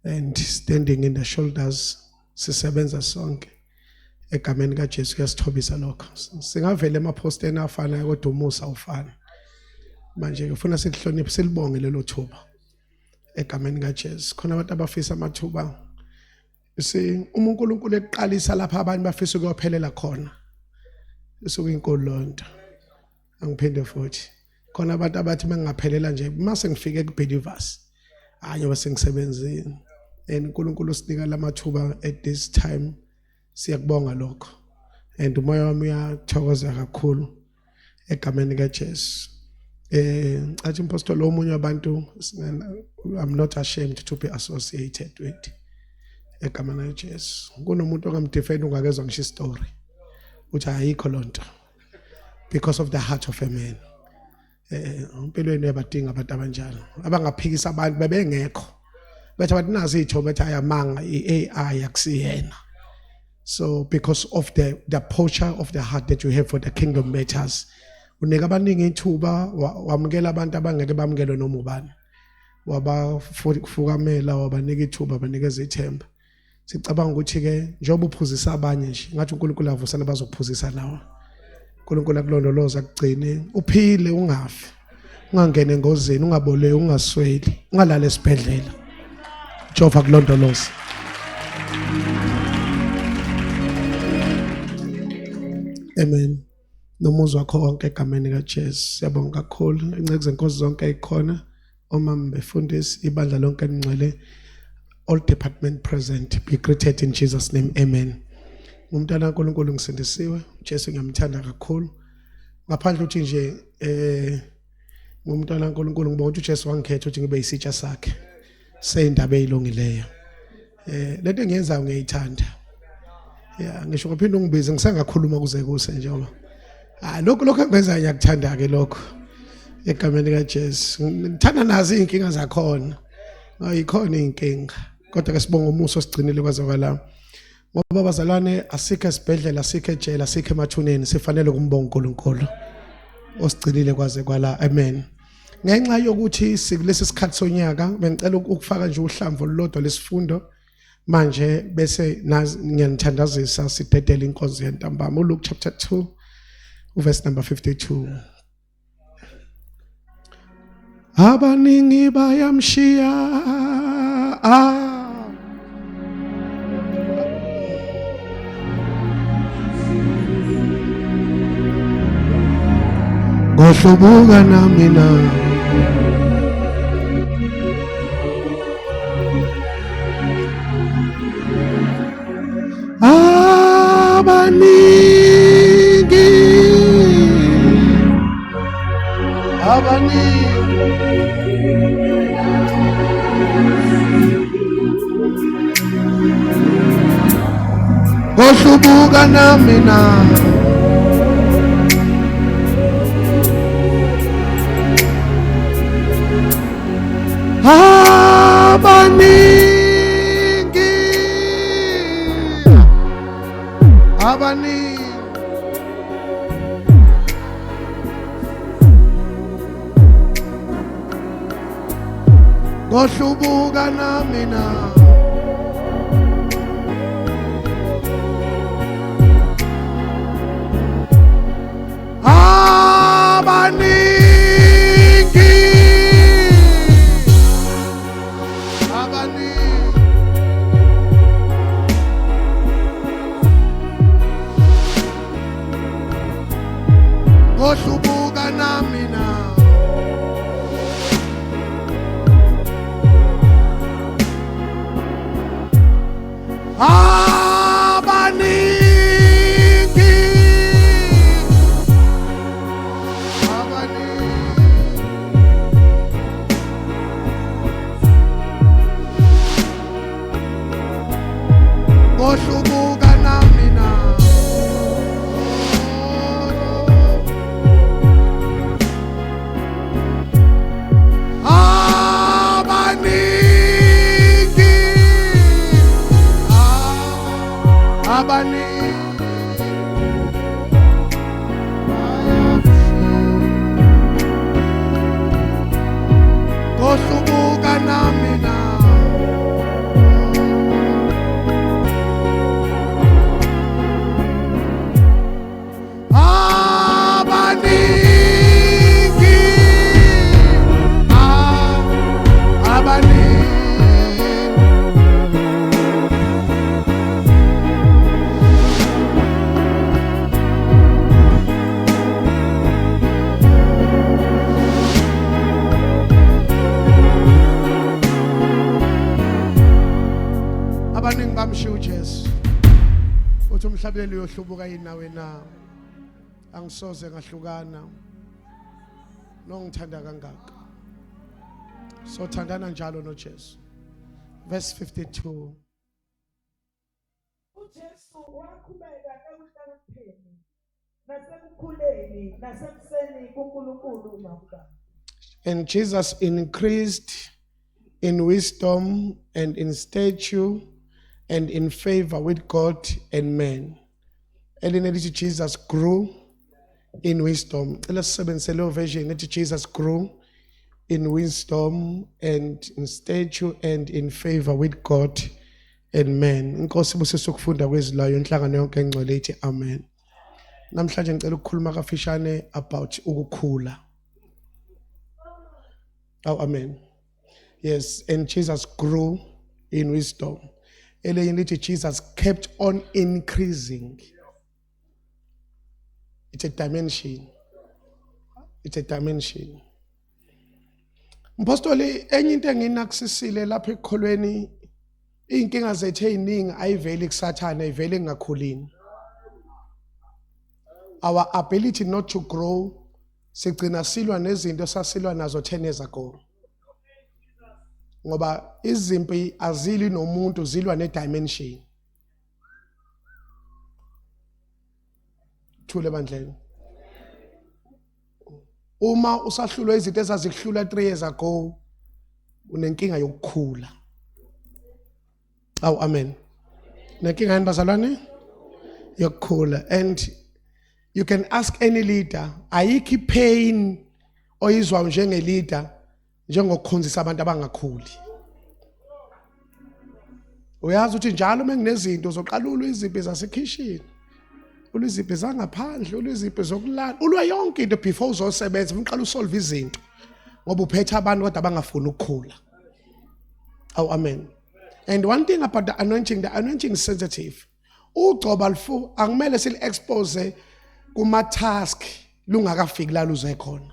And standing in the shoulders sisebenza sonke egameni kaJesu kuyasithobisa lokho. Singavela emaposteni afanayo kodwa umusa ufana. Manje ke ufuna sikuhloniphe silibonge lelo thuba egameni kaJesu. Khona abantu abafisa amathuba. Si uma uNkulunkulu eqalisa lapha abanye bafisa ukuyophelela khona. Isuke inkulu lonto. Angiphinde futhi. Khona abantu abathi mengingaphelela nje mase ngifike ku believers. Hayi ngoba sengisebenzile. And uNkulunkulu usinika lamathuba at this time. Siyakubonga lokho. And umoya wami uyathokoza kakhulu egameni kaJesu. Athi impostoli omunye wabantu, I'm not ashamed to be associated with egameni kaJesu. Kunomuntu ongamdefend ungakezwa ngisho istory. Uthi ayikho lonto because of the heart of a man. Empilweni uyabadinga abantu abanjalo abangaphikisa abantu bebengekho bethi abantu nazi iy'thombe ethi ayamanga i-AI akusiyena. So because of the posture of the heart that you have for the kingdom matters, unika abaningi ithuba, wamukela abantu abangeke bamukelwe noma ubani, wabafukamela, wabanika ithuba, banikeza ithemba. Sicabanga ukuthi ke njengoba uphuzisa abanye nje ngathi uNkulunkulu avusana bazokuphuzisa nawe. uNkulunkulu akulondoloza akugcine uphile, ungafi, ungangena engozini, ungaboleki, ungasweli, ungalala esibhedlela. Jehova kulondoloza. Amen. Nomuzi wakho wonke egameni kaJesu. Siyabonga kakhulu. Inceku zenkosi zonke ikhona. Omama befundisi, ibandla lonke elingcwele, all department present, be greeted in Jesus name. Amen. Ngumntana kaNkulunkulu, ngisindisiwe. Jesu ngiyamthanda kakhulu. Ngaphandle ukuthi nje ngumntana kaNkulunkulu, ngibonga ukuthi uJesu wangikhetha ukuthi ngibe isitsha sakhe seyindaba ezilungileyo. Lento engiyenzayo ngiyayithanda. Yeah, ngisho ngaphinde ungibize ngisangakhuluma kuze kuse njengoba lokho engikwenzayo ngiyakuthanda ke lokho egameni kaJesu. Ngithanda nazi izinkinga zakhona. Ayikhona inkinga. Kodwa ke sibonga umusa osigcinile kwaze kwala. Ngoba bazalwane asikho esibhedlela, asikho ejele, asikho emathuneni, sifanele ukumbonga uNkulunkulu osigcinile kwaze kwala. Amen. Ngenxa yokuthi sikulesi sikhathi sonyaka, bengicela ukufaka nje uhlamvu olulodwa lesifundo manje bese ngiyanithandazisa sidedele inkonzo yentambama. uLuke chapter 2 verse number 52. Abaningi bayamshiya ngohlubuka nami na abaningi abaningi ngohlubuka nami na abaningi abaningi ngohlubuka nami na abaningi abaningi ngohlubuka nami na abaningi abaningi ngohlubuka nami na abaningi abaningi ngohlubuka nami na. Abaningi bamshiya uJesu. Uthi umhlabeleli uyohlubuka yini nawe na? Angisoze ngahlukana nongithanda kangaka. Sothandana njalo noJesu. Verse 52. UJesu waqhubeka ekuhlakanipheni nasekukhuleni nasemseni kuNkulunkulu nakubantu. And Jesus increased in wisdom and in stature and in favor with God and men. Elinye lithi Jesus grew in wisdom. Cela sisebenzise leyo version ethi Jesus grew in wisdom and in stature and in favor with God and men. Inkosi ibusise ukufunda kwezwi layo inhlangano yonke engcwele ithi amen. Namhlanje ngicela ukukhuluma kafishane about ukukhula. Oh amen. Yes, and Jesus grew in wisdom. Elinye lithi Jesus kept on increasing. It's a dimension. It's a dimension. Mpostoli enye into enginakusisile lapha ekukholweni inkinga zethu eziningi ayiveli kusathane ayiveli engakhulini. Our ability not to grow sigcina silwa nezinto sasilwa nazo 10 years ago. Ngoba izimpi azili nomuntu zilwa ne dimension. Thule bandleni. Uma usahlulwa izinto ezazikuhlula 3 years ago unenkinga yokukhula. Awu amen. Nenkinga yini bazalwane? Yokukhula. And you can ask any leader, ayikho pain oyizwa njenge leader njengokukhonzisa abantu abangakhuli. Uyazi ukuthi njalo uma nginezinto uzoqala ulwa izimpi zasekhishini. Ulwa izimpi zangaphandle, ulwa izimpi zokulala, ulwa yonke into before uzosebenza, uqala usolve izinto. Ngoba uphethe abantu kodwa abangafuni ukukhula. Oh amen. And one thing about the anointing is sensitive. Ugcoba lufu akumele sili expose kuma task lungakafiki la luze khona.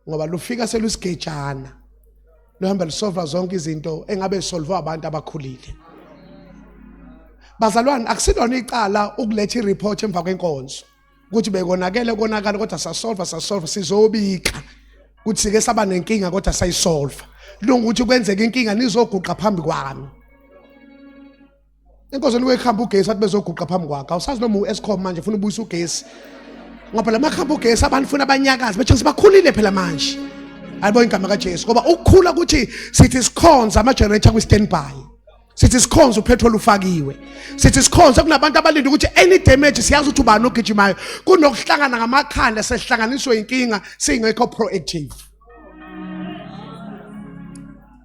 Ngoba lufika selusigejana. Luhamba lusolva zonke izinto engabe solve abantu abakhulile. Bazalwane akusilona icala ukuletha ireport emva kwenkonzo. Ukuthi bekonakele konakala kodwa sasolva sasolva sizobika. Kuthi sike saba nenkinga kodwa sayisolva. Lunga ukuthi kwenzeka inkinga nizoguqa phambi kwami. Enkonzweni kwehamba ugesi athi bezoguqa phambi kwakhe. Awusazi noma u-Eskom manje ufuna ubuyisa ugesi. Ngoba lamakhamba ugesi abantu funa abanyakazi bethu sibakhulile phela manje. Ayibo igama kaJesu ngoba ukukhula ukuthi sithi sikhonza ama generator kwi standby. Sithi sikhonza upetrol ufakiwe. Sithi sikhonza kunabantu abalinda ukuthi any damage siyazi ukuthi ubani ogijimayo. Kunokuhlangana ngamakhanda sehlanganiswe inkinga singekho proactive.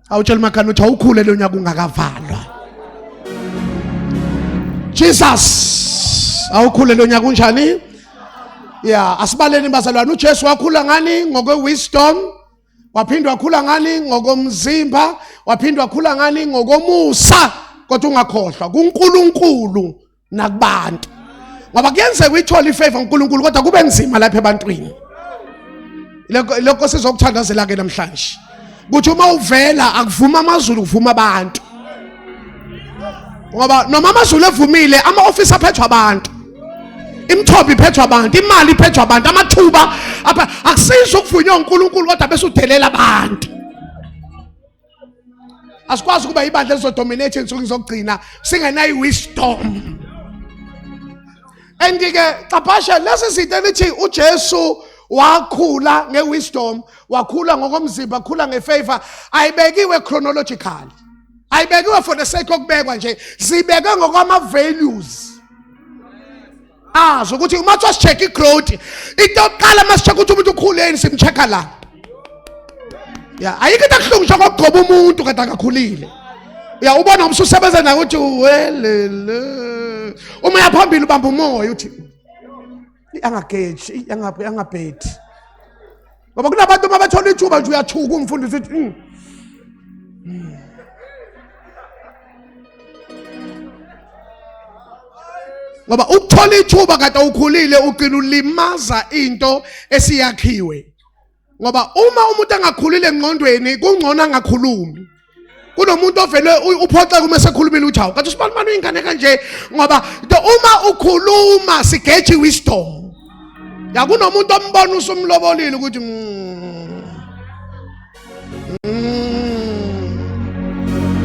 Awutshela umakhana uthi awukhule lo nyaka ungakavalwa. Jesus, awukhule lo nyaka unjani? Yeah, asibaleni bazalwane uJesu wakhula ngani ngokwe wisdom, waphindwa wakhula ngani ngokomzimba, waphindwa wakhula ngani ngokomusa, kodwa ungakhohlwa kuNkulunkulu nakubantu. Ngoba kuyenzeka uyithole ifavor uNkulunkulu kodwa kube nzima lapha ebantwini. Lokho sizokuthandazela ke namhlanje. Kuthi uma uvela akuvuma amazulu kuvuma abantu. Ngoba noma amazulu evumile ama office aphethwe abantu. Imithombo iphethwe abantu, imali iphethwe abantu, amathuba apha akusizi ukuvunywa uNkulunkulu kodwa bese udelela abantu. Asikwazi ukuba ibandla elizodominate ensukwini zokugcina singenayo wisdom. And ke caphasha lezi zinto elithi uJesu wakhula ngewisdom, wakhula ngokomzimba, wakhula ngefavor, ayibekiwe chronologically. Ayibekiwe for the sake okubekwa nje, zibekwe ngokwama values. Azi ukuthi uma kuthiwa si-check i-growth, into yokuqala uma si-check ukuthi umuntu ukhuleni simcheck-a la. Ya, ayikho into ekuhlungu njengokugcoba umuntu kade akakhulile. Ya ubona umsusebenza naye uthi welele. Uma uya phambili ubamba umoya uthi angageji, angabhedi. Ngoba kunabantu uma bethola ithuba nje uyathuka umfundisi uthi mm. Ngoba ukuthola ithuba kade ukhulile ugcina ulimaza into esiyakhiwe. Ngoba uma umuntu angakhulile engqondweni kungcono angakhulumi. Kunomuntu ovele uphoxeka uma esekhulumile uthi hawu kanti usibanibani uyingane kanje, ngoba uma ukhuluma sigeji wisdom. Ya kunomuntu ombona usumlobolile ukuthi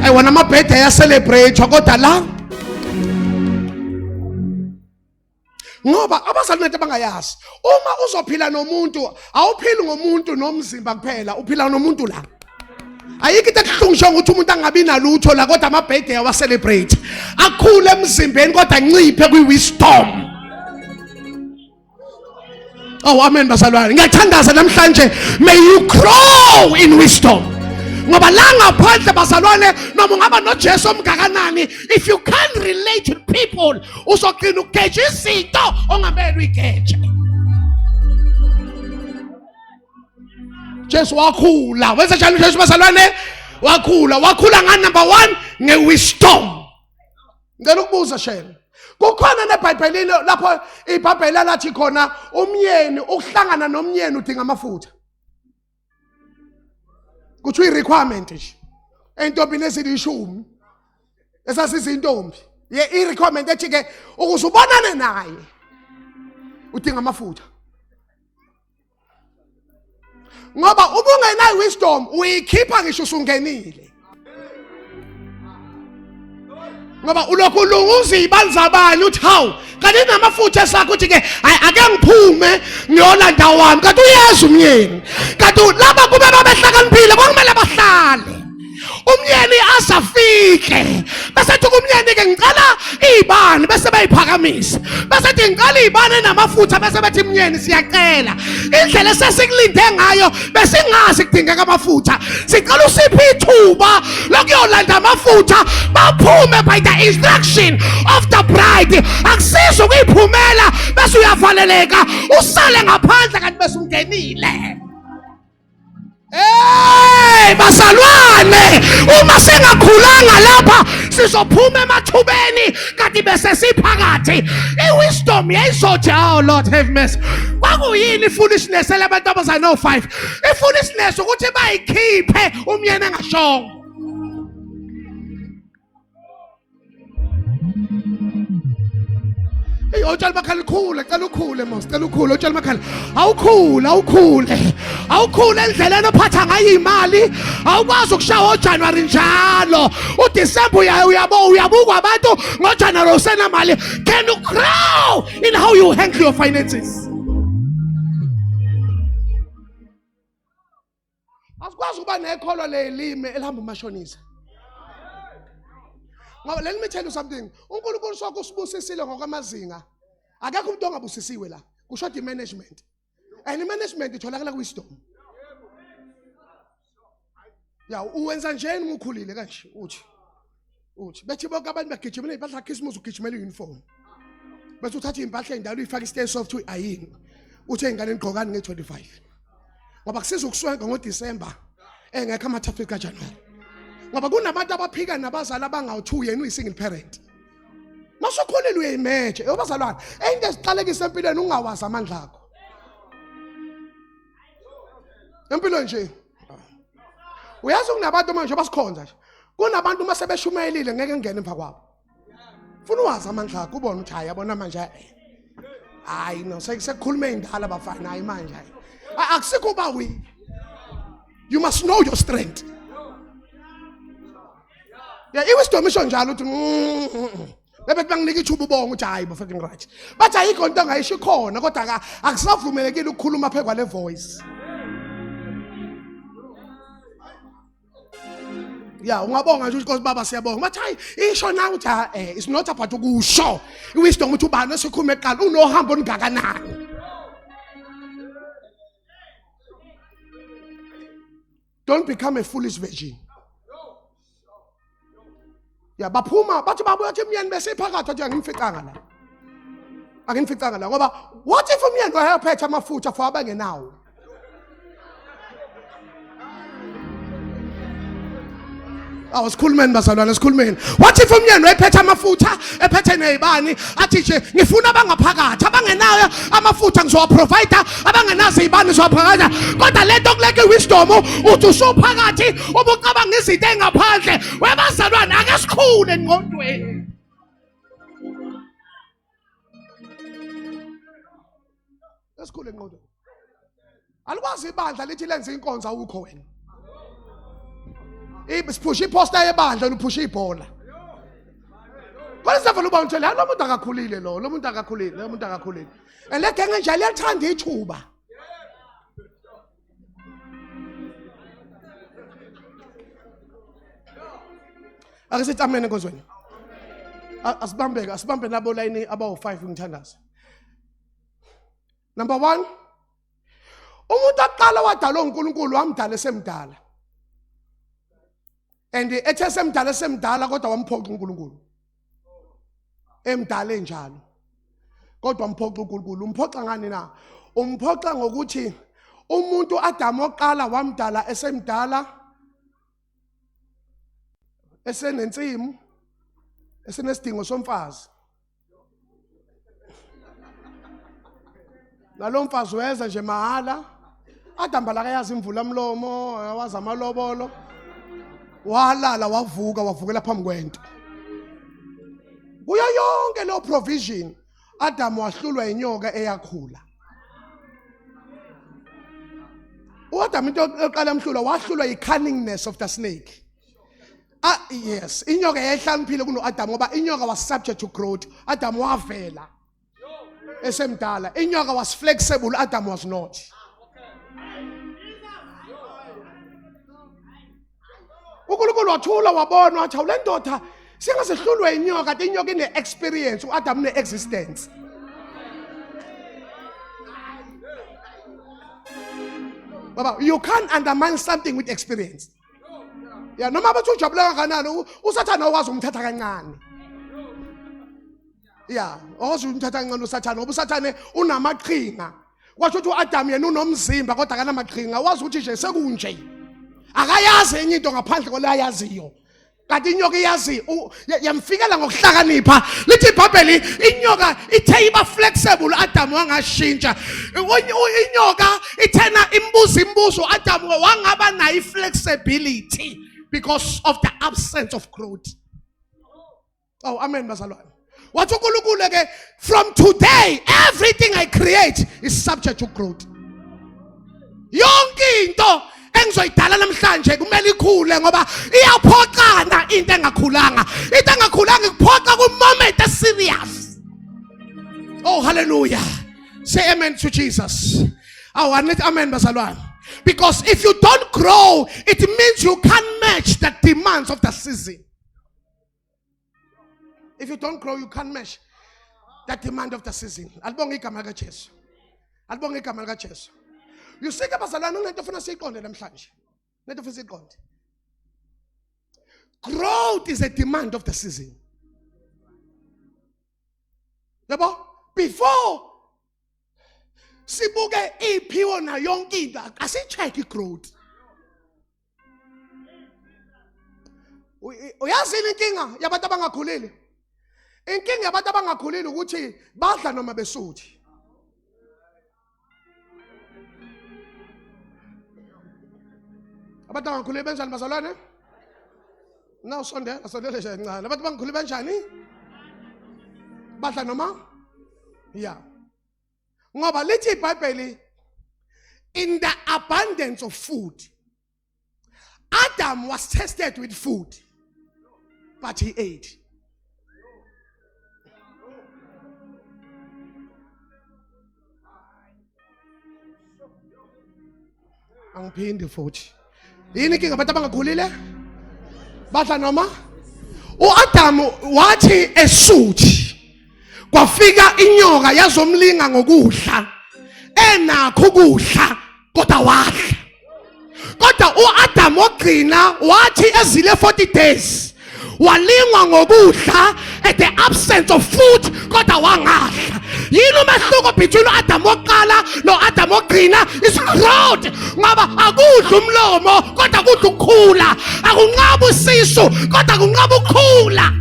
Ay wona amabhede ayacelebrate kodwa la ngoba abazali nento abangayazi, uma uzophila nomuntu awuphili ngomuntu nomzimba kuphela, uphila nomuntu la. Ayikho into ebuhlungu njengokuthi umuntu angabi nalutho la kodwa amabhede awa celebrate, akhule emzimbeni kodwa anciphe kwi-wisdom. Oh amen bazalwane, ngiyathandaza namhlanje, may you grow in wisdom. Ngoba la ngaphandle bazalwane, noma ungaba noJesu omngakanani, if you can't relate to people, uzogcina ugeja izinto ongamele uyigeje. Jesu wakhula, wenza njani uJesu bazalwane? Wakhula, wakhula nga number 1 ngewisdom. Ngicela ukubuza shela, kukhona neBhayibhelini lapho iBhayibheli lathi khona umyeni ukuhlangana nomyeni udinga amafutha, kuthiwa i-requirement nje entombini ezilishumi esasizintombi ye i-requirement ethi ke ukuze ubonane naye udinga amafutha, ngoba uma ungenayo wisdom uyikhipha ngisho usungenile, ngoba ulokhu ulunguza izibani zabanye uthi hawu kanti namafutha esakho uthi ke hayi ake ngiphume ngiyolanda wami, kanti uyeza umyeni. Kanti laba kube babehlakaniphile kwakumele bahlale umyeni azafike, bese ethi kumyeni ke ngicela izibani, bese beyiphakamisa, bese ethi ngicela izibani enamafutha, bese bethi myeni siyacela indlela esesikulinde ngayo besingazi kudingeka amafutha, sicela usiphe ithuba lokuyolanda amafutha. Baphume by the instruction of the bride. Akusizi ukuyiphumela bese uyavaleleka usale ngaphandle kanti bese ungenile. Hey bazalwane, uma singakhulanga lapha sizophuma emathubeni kanti bese siphakathi. I-wisdom yayizothi oh Lord have mercy. Kwakuyini i-foolishness labantu abazana no-5? I-foolishness ukuthi bayikhiphe umyeni engashongo. Hey, otshela makhala ukhule, cela ukhule mos, cela ukhule, otshela makhala. Awukhule, awukhule. Awukhule endleleni ophatha ngayo imali. Awukwazi ukushaya oJanuary njalo. uDecember uya uyabo uyabukwa abantu ngoJanuary usenamali. Can you grow in how you handle your finances? Asikwazi ukuba nekholwa lelimi elihamba umashonisa. Ngoba let me tell you something, uNkulunkulu soke usibusisile ngokwamazinga. Akekho umuntu ongabusisiwe la. Kushoda i-management. And i-management itholakala ku-wisdom. Ya uwenza njeni uma ukhulile kanje uthi uthi bethi bonke abantu bagijimela impahla Christmas, ugijimela uniform. Bese uthatha impahla endala uyifaka i-stay soft ayini. Uthi ingane igqokani nge-25. Ngoba kusiza ukuswenka ngoDecember engekho ama-traffic kaJanuary. Ngoba kunabantu abaphika nabazali abangawu-2, yena uyi-single parent. Masukhulile uyayimeje yobazalwane, into esiqalekisa empilweni ungawazi amandla akho empilo nje. Uyazi kunabantu manje basikhonza nje, kunabantu uma sebeshumayelile ngeke ngene emva kwabo. Funa uwazi amandla akho ubone ukuthi hayi yabona manje, hayi no sekukhuluma indala bafana, hayi manje hayi akusikho uba weak. You must know your strength. Yeah, i-wisdom isho njalo ukuthi bebe banginika ithuba ubonga ukuthi hayi bafethu ngiright, bathi ayikho into angayisho ikhona kodwa akusavumelekile ukukhuluma phe kwale voice. Ya ungabonga nje ukuthi baba siyabonga, bathi hayi isho na ukuthi it's not about ukusho. I-wisdom ukuthi ubani esikhulume kuqala unohambo olungakanani. Don't become a foolish virgin. Ya baphuma bathi babuya athi umyeni bese iphakathi athi angimficanga la. Angimficanga la ngoba what if umyeni wayephethe amafutha for abangenawo? Awu sikhulumeni bazalwane sikhulumeni. What if umyeni wayephethe amafutha ephethe nezibani athi nje ngifuna abangaphakathi abangenayo amafutha ngizowaprovide abangenazo izibani ngizowaphakathi kodwa lento kuleke wisdom uthi usuphakathi ubucabanga izinto engaphandle webazalwane ake sikhule engqondweni. Esikhule engqondweni. Alikwazi ibandla lithi lenze inkonzo awukho wena. Siphusha iposta yebandla wena uphusha ibhola. Kodwa sevele uba uthele lo muntu akakhulile lo, lo muntu akakhulile, lo muntu akakhulile. And le genge nje liyathanda ithuba. Ake sithi amen enkonzweni. Asibambeke, asibambe nabo line abawu-5 ngithandaza. Number 1 Umuntu aqala wadalwa uNkulunkulu wamdala esemdala. And ethe semdala esemdala kodwa wamphoqa uNkulunkulu. Emdala enjalo. Kodwa wamphoqa uNkulunkulu. Umphoqa ngani na? Umphoqa ngokuthi umuntu Adam oqala wamdala esemdala esenensimu esenesidingo somfazi. Nalo mfazi weza nje mahala Adam balakayazi imvula mlomo wazi amalobolo walala wavuka wavukela phambi kwento kuyo yonke leyo provision Adam wahlulwa inyoka eyakhula uAdam into yokuqala emhlula wahlulwa yi-cunningness of the snake. Ah yes, inyoka yayihlaniphile kunoAdam ngoba inyoka was subject to growth. Adam wavela esemdala. Inyoka was flexible, Adam was not. uNkulunkulu wathula wabona wathi awule ndoda singasehlulwe inyoka kanti inyoka ine experience uAdam une existence. Baba, you can't undermine something with experience. Ya noma bathi ujabule kangakanani uSathane awukwazi ukumthatha kancane. Ya, awukwazi ukumthatha kancane uSathane ngoba uSathane unamaqhinga. Kwasho ukuthi uAdam yena unomzimba kodwa akanamaqhinga. Wazi ukuthi nje sekunje. Akayazi enye into ngaphandle kwaleyaziyo. Kanti inyoka iyazi yamfikela ngokuhlakanipha. Lithi iBhayibheli inyoka ithe iba flexible Adam wangashintsha. Inyoka ithena imbuzo imbuzo Adam wangaba nayo flexibility because of the absence of growth. Oh amen bazalwane. Wathi uNkulunkulu ke from today everything I create is subject to growth. Yonke into engizoyidala namhlanje kumele ikhule ngoba iyaphoqana into engakhulanga. Into engakhulanga ikuphoqa ku moment serious. Oh hallelujah. Say amen to Jesus. Oh, I need amen bazalwane. Because if you don't grow, it means you can't match the demands of the season. If you don't grow, you can't match the demand of the season. Alibonge igama likaJesu. Alibonge igama likaJesu. You see ke bazalwane unento ofuna siyiqonde namhlanje. Nento ofuna siyiqonde. Growth is a demand of the season. Yabo? Before sibuke iphiwo na yonke into asicheck igrowth. Uyazini inkinga yabantu abangakhulile? Inkinga yabantu abangakhulile ukuthi badla noma besuthi. Abantu abangakhulile benjani bazalwane? Na usondela sondela nje kancane. Abantu abangakhulile benjani? Badla noma? Yeah. Ngoba lithi iBhayibheli in the abundance of food Adam was tested with food but he ate. Angiphindi futhi. Yini inkinga abantu abangakhulile? Badla noma? uAdamu wathi esuthi kwafika inyoka yazomlinga ngokudla enakho ukudla kodwa wadla kodwa uAdam wagcina wathi ezile 40 days walingwa ngokudla at the absence of food kodwa wangadla. Yini umehluko between uAdam wokuqala noAdam wokugcina? Is growth. Ngoba akudla umlomo kodwa kudla ukukhula. Akunqaba usisu kodwa kunqaba ukukhula.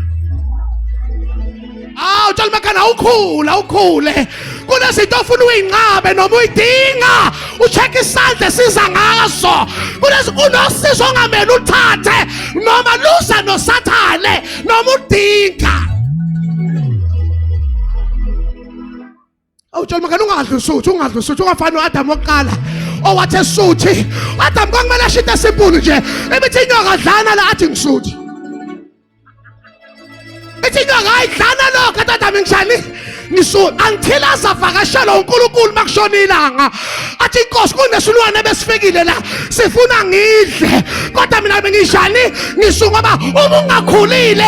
Awu tshela makhana ukhula ukhule. Kunezinto ofuna uyinqabe noma uyidinga. Ucheck isandla siza ngaso. Kunezi kunosizo ongamele uthathe noma luza nosathane noma udinga. Awutshela makana ungadli usuthu ungadli usuthu ungafani noAdam wokuqala owathi esuthi Adam kwakumele ashinte esimpulu nje ibithi inyoka dlana la athi ngisuthi ithi inyoka hayi dlana lokho athi Adam ngishani ngisu until azavakashelwa uNkulunkulu makushona ilanga athi inkosi kunesilwane besifikile la sifuna ngidle kodwa mina bengishani ngisu ngoba uma ungakhulile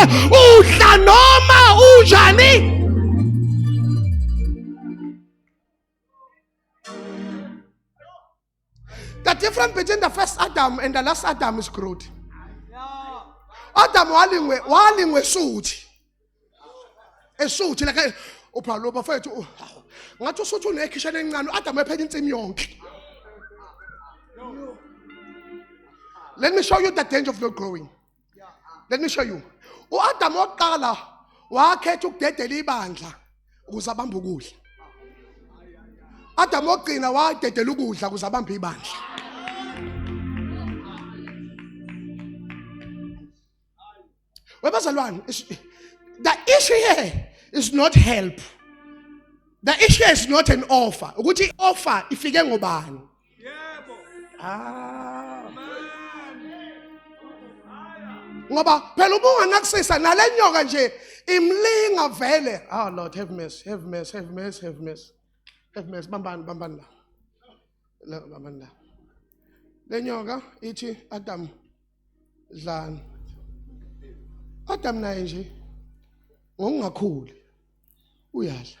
udla noma unjani. The difference between the first Adam and the last Adam is growth. Adam walingwe walingwe suthi. Esuthi like ubhalo bafethu ngathi usuthi unekhishana encane uAdam epheka insimi yonke. Let me show you the danger of not growing. Let me show you. UAdam wokuqala wakhetha ukudedela ibandla ukuze abambe ukudla. Adam wokugcina wadedela ukudla ukuze abambe ibandla. Webazalwane, the issue here is not help. The issue is not an offer. Ukuthi offer ifike ngobani? Yebo. Ah. Ngoba phela ubunganakusisa nalenyoka nje imlinga vele. Ah Lord have mercy, have mercy, have mercy, have mercy. Have mercy bambani bambani la. La bambani la. Lenyoka ithi Adam dlani. Adam naye nje ngokungakhuli uyadla.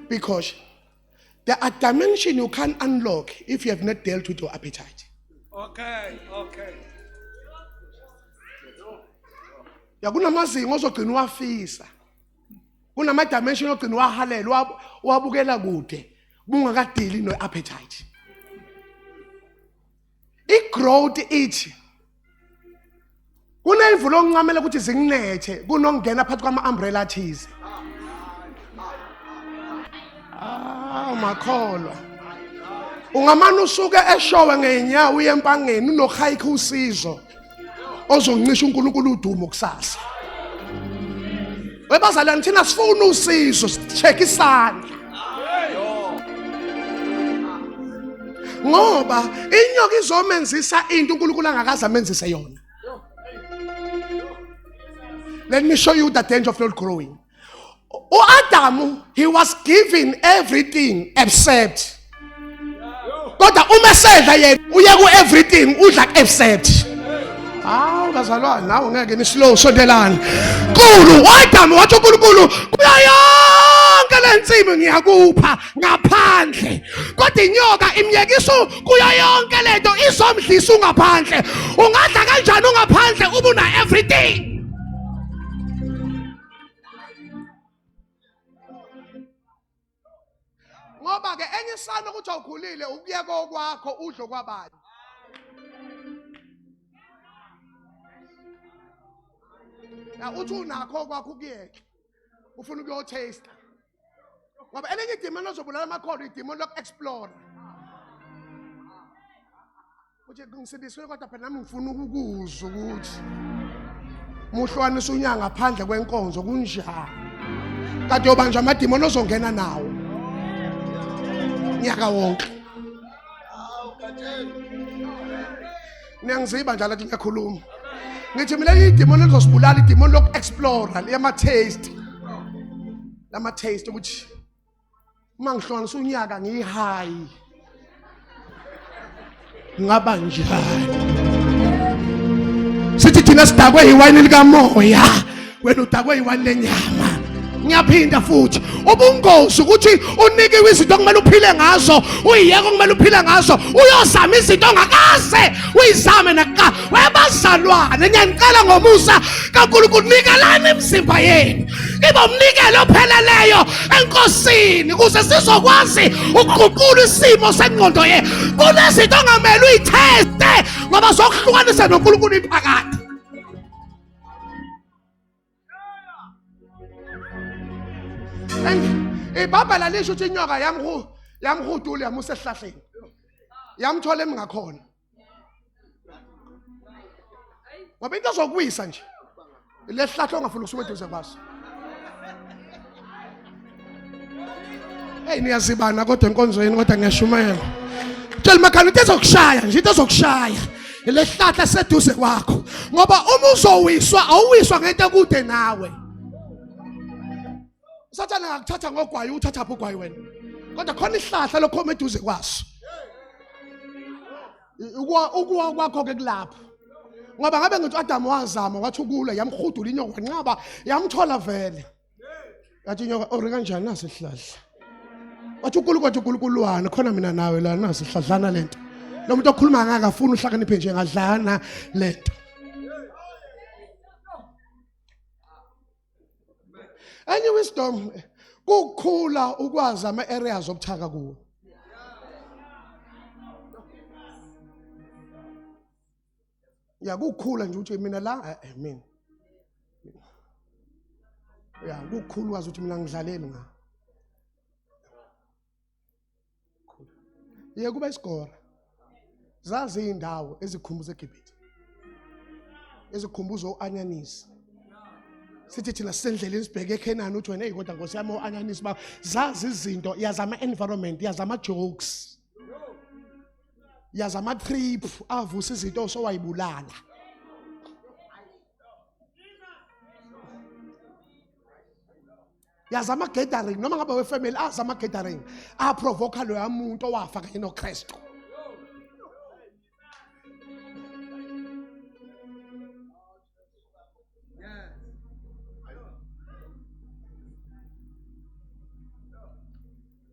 Because there are dimensions you can't unlock if you have not dealt with your appetite. Okay, okay. Ya kunamazinga ozogcina uwafisa. Kunama dimension ogcina uwahalela wabukela kude bungakadili no appetite. I-growth ithi kuneyimvula oncamela ukuthi zinginethe kunokungena phakathi kwama-umbrella athize. Ah, makholwa ungamane usuke eshowe ngeenyawo uye empangeni unohayikha usizo ozoncisha uNkulunkulu udumo kusasa. Webazalwane thina sifuna usizo check isandla ngoba inyoka izomenzisa into uNkulunkulu angakaze amenzise yona. Let me show you the danger of not growing. uAdamu he was given everything except kodwa uma esedla yena uye ku everything udla except. Hawu bazalwane nawe ngeke ni slow sondelani. Nkulu uAdamu wathi uNkulunkulu kuyo yonke lensimi ngiyakupha ngaphandle kodwa inyoka imyekisa kuyo yonke lento izomdlisa ungaphandle. Ungadla kanjani ungaphandle ubuna everything? Ngoba ke enye isana ukuthi awukhulile ukuyeka okwakho udlo kwabanye. Ya uthi unakho okwakho ukuyeka ufuna ukuyotaste ngoba elinye idimoni ozobulala amakholwa idimoni loku-explore uthi ngisindisiwe kodwa phela nami ngifuna ukukuzwa ukuthi muhlukanisa unyaka ngaphandle kwenkonzo kunjani kade yobanjwa amadimoni ozongena nawo nyaka wonke. Niyangiziba njalo athi ngiyakhuluma ngithi mina idimoni elizosibulala idimoni loku-explora liyama-taste lama-taste ukuthi uma ngihlukanisa unyaka ngiyihayi ngaba njani. Sithi thina sidakwe iwayini likamoya wena udakwe iwayini lenyama. Ngiyaphinda futhi, ubungozi ukuthi unikiwe izinto okumele uphile ngazo, uyiyeke okumele uphile ngazo, uyozama izinto ongakaze uyizame nakuqala. Webazalwane, ngiyanicela ngomusa kaNkulunkulu, nikelani imizimba yenu ibe umnikelo opheleleyo eNkosini, ukuze sizokwazi ukuguqula isimo sengqondo yenu. Kunezinto ongamele uyitheste ngoba zokuhlukanisa noNkulunkulu iphakade. Ibhayibheli alisho ukuthi inyoka yamhudula yamusa esihlahleni, yamthola emingakhona, ngoba into ezokuwisa nje lesihlahla ongafuni ukusuka eduze kwaso. Hey, niyazibana kodwa enkonzweni, kodwa ngiyashumayela. Tshela makhaya into ezokushaya nje, into ezokushaya lesihlahla seduze kwakho, ngoba uma uzowiswa awuwiswa ngento ekude nawe. Usathane angakuthatha ngogwayi, uthatha phi ugwayi wena? Kodwa khona isihlahla lokhoma eduze kwaso. Ukuwa kwakho ke kulapho. Ngoba ngabe ngithi uAdam wazama wathi ukulwa, yamhudula inyoka, wanqaba, yamthola vele. Yathi inyoka, ore kanjani nasi isihlahla? Wathi uNkulunkulu, wathi uNkulunkulu wani khona mina nawe la nasi sihlahla lento. Lo muntu okhuluma ngaka afuna uhlakaniphe nje ngadlana lento. Enye wisdom kukhula ukwazi ama areas obuthaka kuwo. Ya kukhula nje ukuthi mina la mina. Ya kukhula wazi ukuthi mina ngidlaleli nga. Ye kuba isigora. Zazi indawo ezikhumbuza eGibhithe. Ezikhumbuza uanyanisi. Sithi thina sisendleleni sibheke eKhenani, uthi wena hey kodwa Nkosi yami uanyanisi ba zazi izinto, yazi ama environment, yazi ama jokes. Yazi ama trip avusa izinto osowayibulala. Yazi ama gathering, noma ngabe wefamily, azi ama gathering aprovoka loya muntu owafa kanye noKristu.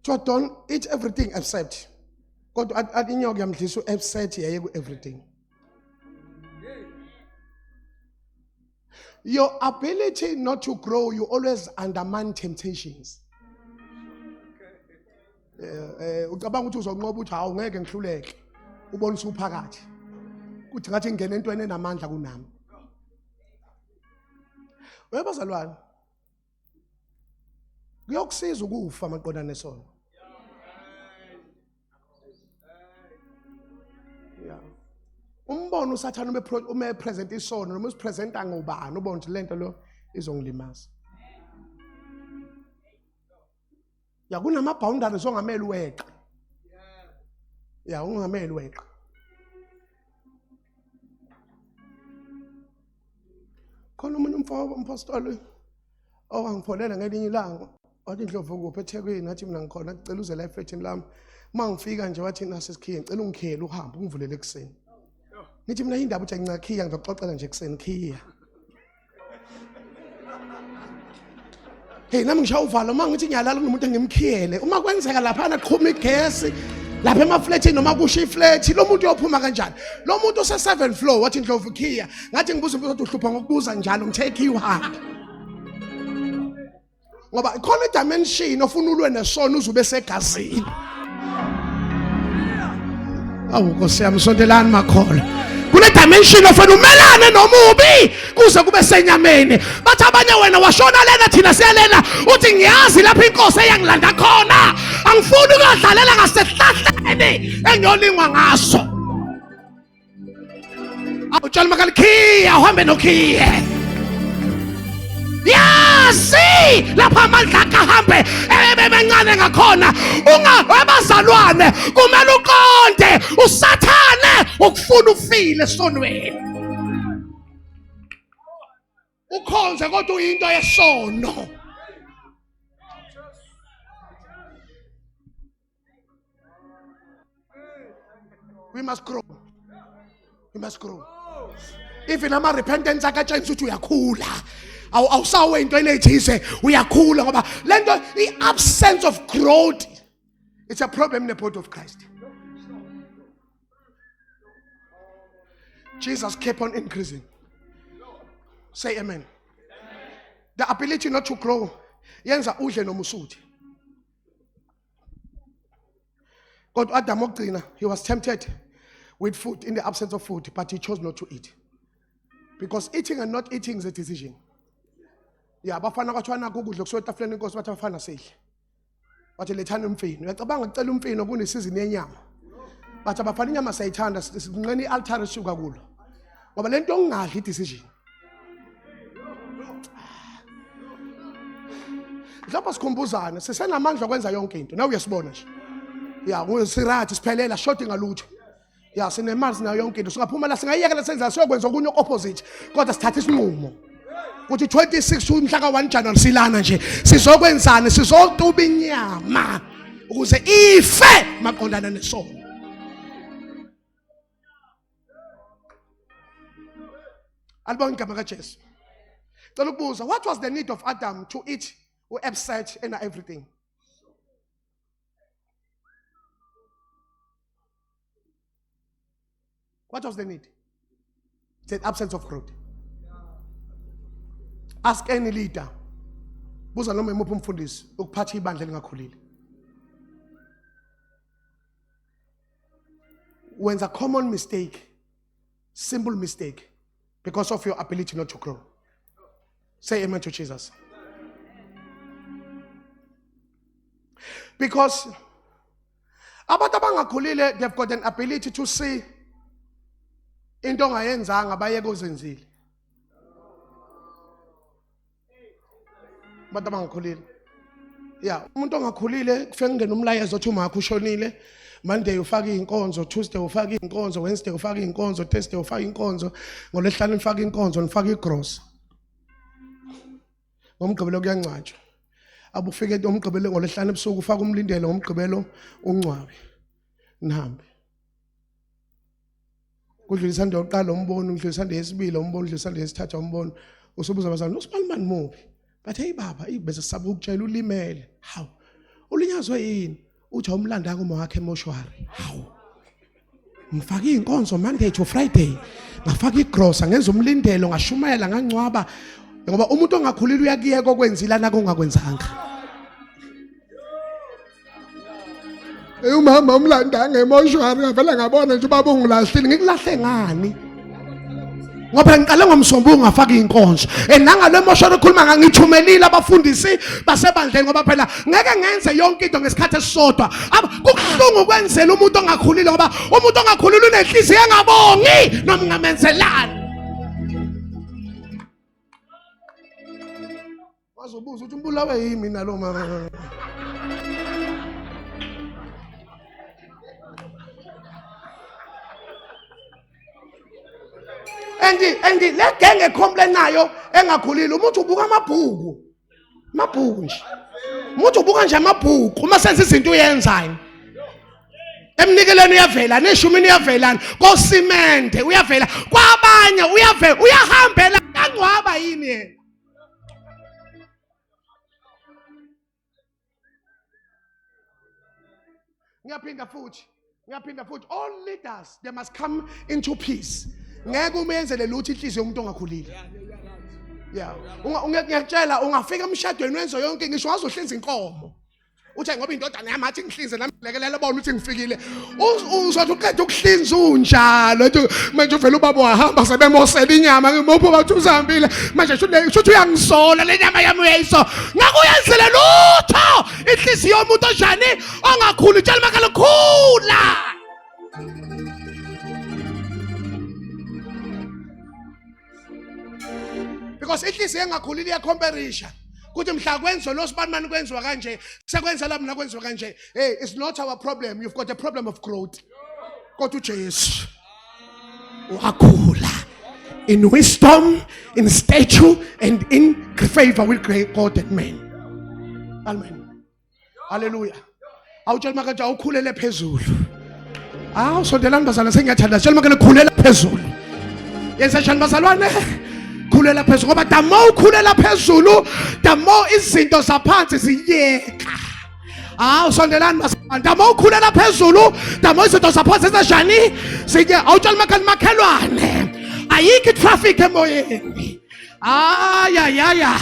So don't eat everything except. Kodwa athi inyoka yamdlisa u-except yaye ku-everything. Your ability not to grow, you always undermine temptations. Ucabanga ukuthi uzonqoba uthi hawu ngeke ngihluleke. Ubona usuphakathi. Kuthi ngathi ngingena entweni enamandla kunami. Webazalwane, kuyokusiza ukufa maqondana nesono. Yeah. Umbono uSathane ume present isono noma usipresenta ngobani, ubona ukuthi lento lo izongilimaza. Ya kunama boundaries ongamele uweqe. Ya ungamele uweqe. Khona omunye umfo umpostoli owangifonela ngelinye ilanga wathi Ndlovu kuphi eThekwini, ngathi mina ngikhona, ngicela uze la efletini lami. Uma ngifika nje wathi nasi isikhiye, ngicela ungikhiyele uhambe ungivulele ekuseni. Ngithi mina indaba uthi angingakhiya, ngizokuxoxela nje ekuseni khiya. Hey nami ngishaya uvalo uma ngithi ngiyalala kunomuntu engimkhiyele. Uma kwenzeka lapha qhuma igesi lapha emafletini noma kusho iflethi, lo muntu uyophuma kanjani? Lo muntu use 7 floor wathi Ndlovu khiya. Ngathi ngibuza umbuzo uthi uhlupha ngokubuza njalo, ngithe khiya uhambe. Ngoba khona idimension ofuna ulwe nesono uzube segazini. Awu Nkosi yami, sondelani makholwa. Kule dimension ofuna umelane nomubi kuze kube senyameni. Bathi abanye wena washona lena, thina siyalena. Uthi ngiyazi lapho inkosi eyangilanda khona. Angifuni ukuyodlalela ngasehlahleni engiyolingwa ngaso. Awutshela makalikhiya uhambe nokhiye. Yazi lapha amandla akhe ahambe ebebencane ngakhona. Ungabazalwane kumele uqonde uSathane ukufuna ufile esonweni. Ukhonze kodwa uyinto yesono. We must grow. We must grow. Even ama repentance akatshengisa ukuthi uyakhula. Awusawe into enethize uyakhula ngoba lento i-absence of growth it's a problem in the body of Christ. Jesus kept on increasing. Say amen. The ability not to grow yenza udle noma usuthe. Kodwa Adam okugcina he was tempted with food in the absence of food but he chose not to eat. Because eating and not eating is a decision. Yeah, abafana kwathiwa nakho ukudla kusuka etafuleni inkosi bathi abafana sidle. Bathi lethani umfino. Uyacabanga kucela umfino kunesizini yenyama. Bathi abafana inyama siyayithanda sinqena i-altare sisuka kulo. Ngoba lento ongadli i-decision. Mhlawumbe sikhumbuzane sisenamandla okwenza yonke into. Nawe uyasibona nje. Ya, sirathi siphelela shoti ngalutho. Ya, sinemali sinayo yonke into. Singaphuma la singayiyekela senza siyokwenza okunye opposite. Kodwa sithatha isinqumo. Kuthi 26 umhla ka 1 January silana nje. Sizokwenzani? Sizotuba inyama ukuze ife maqondana nesono. Alibonge igama kaJesu. Cela ukubuza, what was the need of Adam to eat upset and everything? What was the need? It's an absence of growth. Ask any leader. Buza noma imuphi umfundisi ukuphatha ibandla elingakhulile. Wenza common mistake, simple mistake, because of your ability not to grow. Say amen to Jesus. Because abantu abangakhulile they've got an ability to see into ongayenzanga bayeke uzenzile. Abantu abangakhulile. Yeah, umuntu ongakhulile kufike kungena umlayezo othi umakho ushonile. Monday ufaka inkonzo, Tuesday ufaka inkonzo, Wednesday ufaka inkonzo, Thursday ufaka inkonzo, ngoLwesihlanu ufaka inkonzo, nifaka igross. Ngomgqibelo kuyangcwatshwa. Abufike umgqibelo ngoLwesihlanu ebusuku ufaka umlindelo ngomgqibelo ungcwabe. Nihambe. Kudlula isande yokuqala umbono, kudlula isande yesibili umbono, kudlula isande yesithathu umbono. Usubuza abazali, usibanibani muphi? Bathi hey baba, bese sisaba ukutshela ulimele. Hawu. Ulinyazwe yini? Uthi awumlandanga uma wakhe emoshwari. Hawu. Ngifake inkonzo Monday to Friday. Ngafaka igrosa, ngenza umlindelo, ngashumayela, ngangcwaba. Ngoba umuntu ongakhulile uyakuyeka okwenzile anako ongakwenzanga. Umama umlandanga emoshwari ngavele ngabona nje ubaba ungilahlile ngikulahle ngani? Ngoba ngiqale ngomsombuluko ngafaka inkonzo. And nangale moshwari okhuluma ngangithumelile abafundisi basebandleni ngoba phela ngeke ngenze yonke into ngesikhathi esisodwa. Kubuhlungu ukwenzela umuntu ongakhulile ngoba umuntu ongakhulile unenhliziyo engabongi noma ungamenzelani. Wazobuza ukuthi umbulawe yimi nalo mama. And le genge ecomplainayo engakhulile umuntu ubuka amabhuku. Amabhuku nje. Umuntu ubuka nje amabhuku uma senza izinto uyenzayo. Emnikelweni uyavela, neshumini uyavelana, kosimende uyavela, kwabanye uyavela, uyahambela kangcwaba yini yena? Ngiyaphinda futhi, ngiyaphinda futhi, all leaders they must come into peace. Ngeke umenzele lutho inhliziyo yomuntu ongakhulile. Yeah, ngiyakutshela ungafika emshadweni wenze yonke ngisho wazohlinza inkomo. Uthi ngoba indodana yami athi ngihlinze nami lekelela bona ukuthi ngifikile. Uzothi uqeda ukuhlinza unjalo manje uvela ubaba wahamba sebemosela inyama ngimuphi bathi uzihambile manje shuthi uyangisola le nyama yami uyayisola. Ngeke uyenzele lutho inhliziyo yomuntu onjani ongakhuli tshela makhala khula. Because inhliziyo engakhulile iyakhomperisha kuthi mhla kwenziwa lo sibanimani kwenziwa kanje sekwenzela mina kwenziwa kanje. Hey, it's not our problem, you've got a problem of growth. Kodwa uJesu wakhula in wisdom, in stature and in favor with great God and men. Amen. Hallelujah. Awutshela makathi awukhulele phezulu. Awu sondelani bazalwane sengiyathanda. Tshela makene khulela phezulu. Yenza njani bazalwane? Khulela phezulu ngoba the more ukhulela phezulu, the more izinto zaphansi ziyeka. Hawu, sondelani bazalwane. The more ukhulela phezulu, the more izinto zaphansi zenjani? Ziye. Awutshela makhelwane, makhelwane, ayikho i-traffic emoyeni. Ayayaya,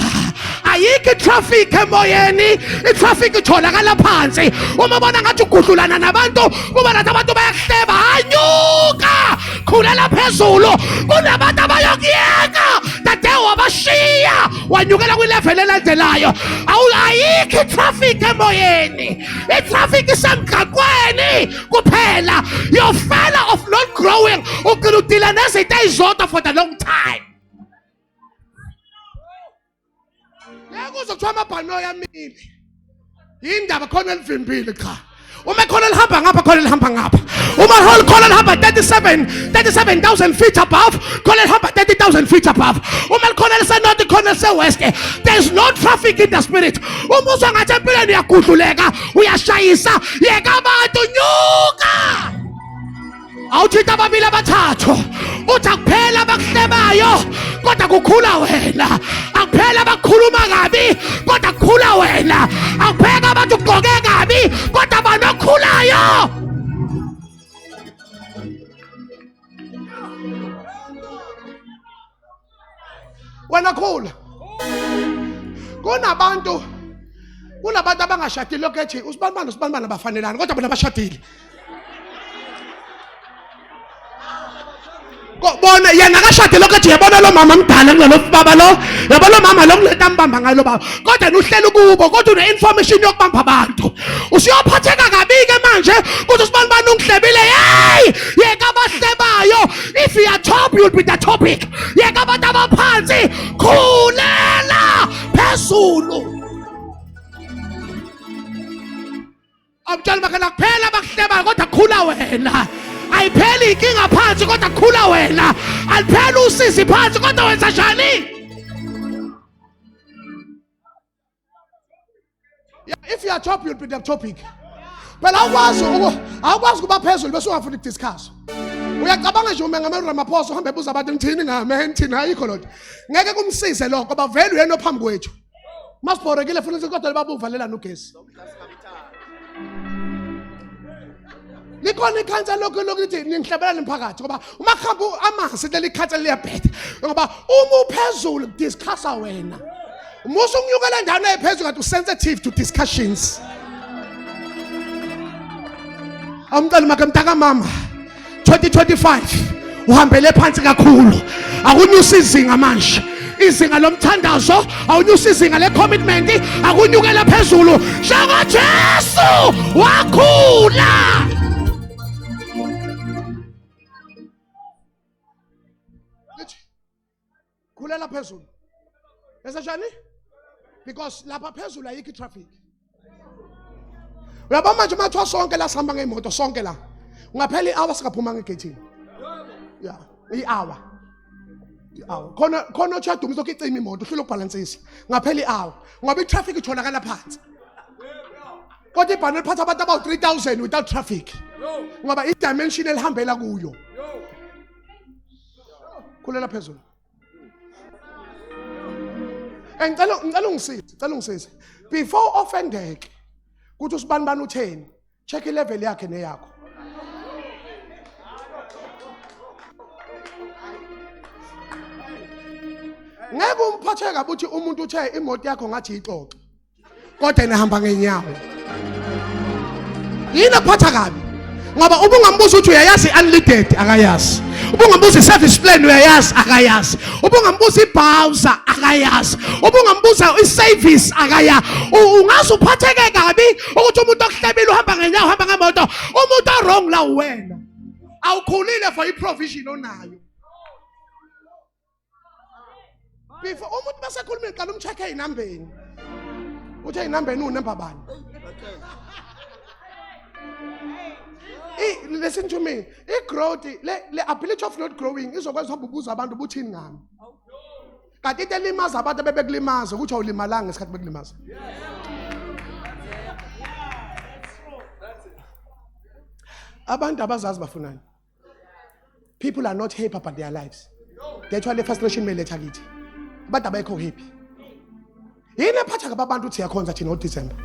ayikho i-traffic emoyeni. I-traffic itholakala phansi. Uma ubona ngathi ugudlulana nabantu, kuba nathi abantu bayakuhleba, hanyuka, khulela phezulu. Kunabantu abayokuyeka dade, wabashiya wanyukela kwilevel elandelayo. Ayikho i-traffic emoyeni, i-traffic isemgaqweni kuphela. Your failure of not growing, ugcina udila nezinto ey'zodwa for the long time. Ngeke uzwe kuthiwa amabhanoyi amile. Yindaba khona elivimbile? Cha, uma khona lihamba ngapha, khona lihamba ngapha. Uma khona lihamba 37 37,000 feet above, khona lihamba 30,000 feet above. Uma likhona lise-north, khona lise-west. There is no traffic in the spirit. Uma uzwa ngathi empilweni uyagudluleka, uyashayisa, yeka abantu, nyuka. Awuthinta ababili, abathathu, uthi akuphela abakuhlebayo, kodwa kukhula wena. Akuphela abakukhuluma kabi, kodwa kukhula wena. Akupheka abantu ugqoke kabi, kodwa banokhulayo. Wena khula. Kunabantu abangashadile, lokhu ethi usibanibani, usibanibani abafanelani, kodwa bona bashadile. Bona yena akashade, lokho ethi yabona lo mama mdala kulalo baba lo, yabo lo mama lo kulento ambamba ngayo lo baba, kodwa yena uhleli kubo, kodwa une-information yokubamba abantu. Usuyophatheka kabi-ke manje kuthi usibanibani ungihlebile. Hey, yeka abahlebayo. If you are top, you'll be the topic. Yeka abantu abaphansi, khulela phezulu. Awutshali bakhe, kuphela abakuhlebayo, kodwa khula wena. Ayipheli inkinga phansi, kodwa khula wena. Alipheli usizi phansi, kodwa wenza njani? Yeah, if you are top, you'll be the topic. Phela awukwazi ukuba phezulu bese ungafuni ukudiscuss. Uyacabanga nje umengameli Ramaphosa uhambe ebuza abantu, ngithini ngame, ngithini? Ayikho lonto. Ngeke kumsize lokho ngoba vele uyena ophambi kwethu. Masibhorekile funa ukuthi kodwa babuvalelana ugesi. Likhona ikhansela lokhu lokuthi ningihlabelane mphakathi, ngoba uma kuhamba amanzi leli khansela liyabheda, ngoba uma uphezulu discussa wena. Musa ukunyukela endaweni ephezulu kanti usensitive to discussions. Awumcela make mntaka mama, 2025 uhambele phansi kakhulu. Akunyusa izinga manje, izinga lomthandazo. Awunyusa izinga le-commitment, akunyukela phezulu njengoJesu wakhula. Lithi, khulela phezulu. Yeseshani, because lapha phezulu ayikho i-traffic. Uyabona manje, uma kuthiwa sonke la sihamba ngey'moto, sonke la ungaphela i-hour singaphumanga egeyithini. Ya, i-hour, i-hour khona khona othi uyadumisa lokhu, icima imoto, uhlule ukubhalansisa, ngaphela i-hour, ngoba i-traffic itholakala phansi. Kodwa ibhanoyi liphatha abantu abawu-3000 without traffic, ngoba i-dimension elihambela kuyo. Khulela phezulu. Ngicela ungisize, ngicela ungisize. Before offendeke kuthi usibani bani utheni, check ilevel yakhe neyakho. Ngeke umphathe kabi uthi umuntu uthe imoto yakho ngathi ixoxo, kodwa yena ehamba ngenyawo. Yini akuphatha kabi? Ngoba ubungambuza ukuthi uyayazi i-unleaded, akayazi. Ubungambuza i-service plan, uyayazi, akayazi. Ubungambuza i-bowser, akayazi. Ubungambuza i-service, akaya. Ungaze uphatheke kabi ukuthi umuntu okuhlebile uhamba ngenyawo, uhamba ngemoto. Umuntu o-wrong la wena, awukhulile for i-provision onayo. Before umuntu basekhuluma, qala umcheck eyinambeni, uthe inambeni unumber bani. Listen to me, i-growth le ability of not growing izokwenza uhambe ubuza abantu ubuthini ngami, kanti into elimaza abantu abebekulimaza ukuthi awulimalanga ngesikhathi bekulimaza. Abantu abazazi bafunani. People are not happy about their lives. That's why le frustration meletha kithi. Abantu abekho happy. Yini ephatha kabi abantu uthi yakhonza thina ngoDecember?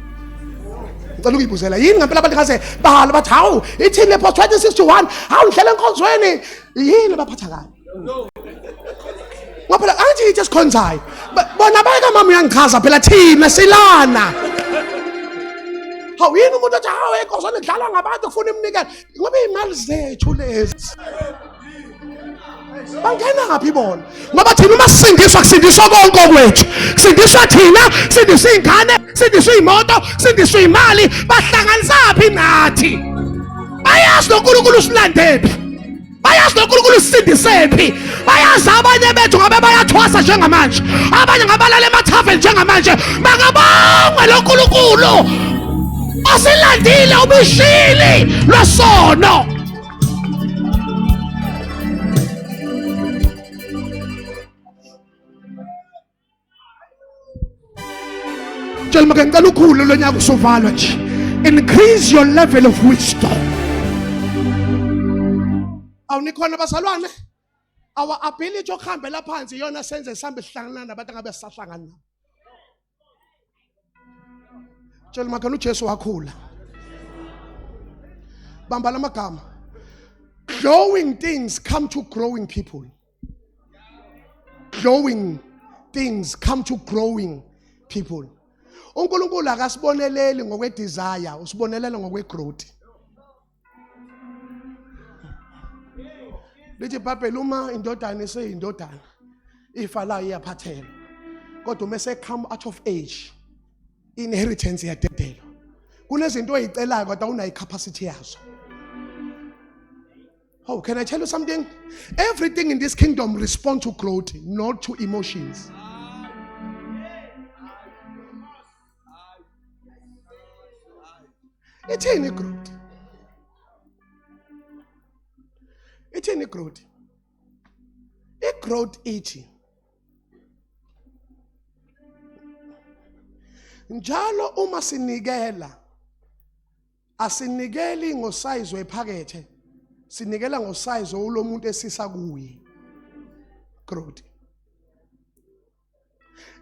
Ngicela ukuyibuzela yini ngempela abantu ngaze bahala bathi hawu ithini le post 2061 hawu ngihlela enkonzweni yini abaphatha kabi? Ngoba phela angithi yithi esikhonzayo. Bona bayeka mama uyangichaza phela thina silana. Hawu yini umuntu athi hawu enkonzweni kudlalwa ngabantu kufuna iminikelo ngoba iy'mali zethu lezi. Bangena phi bona? Ngoba thina uma sisindiswa kusindiswa konke okwethu. Kusindiswa thina, kusindiswa iy'ngane, kusindiswa iy'moto, kusindiswa iy'mali, bahlanganisaphi nathi? Bayazi noNkulunkulu usilandephi. Bayazi noNkulunkulu usisindisephi. Bayazi abanye bethu ngabe bayathwasa njengamanje. Abanye ngabalala emathaveni njengamanje. Makabongwe lo Nkulunkulu osilandile ubishili lwesono. Tshela make ngicela ukhule lo nyaka usuvalwa nje. Increase your level of wisdom. Awunikhona bazalwane? Our ability yokuhambela phansi iyona senze sihambe sihlangana nabantu angabe sisahlangana nabo. Tshela makhelwane uJesu wakhula. Bamba lamagama. Glowing things come to growing people. Glowing things come to growing people. uNkulunkulu akasiboneleli ngokwe desire, usibonelela ngokwe growth. Lithi iBhayibheli uma indodana iseyindodana ifa layo iyaphathelwa. Kodwa uma ese come out of age inheritance iyadedelwa. Kunezinto oyicelayo kodwa unayo capacity yazo. Oh, can I tell you something? Everything in this kingdom responds to growth, not to emotions. Ithini growth? Ithini growth? I-growth ithi njalo uma sinikela asinikeli ngosayizi wephakethe sinikela ngosayizi owulomuntu esisa kuye growth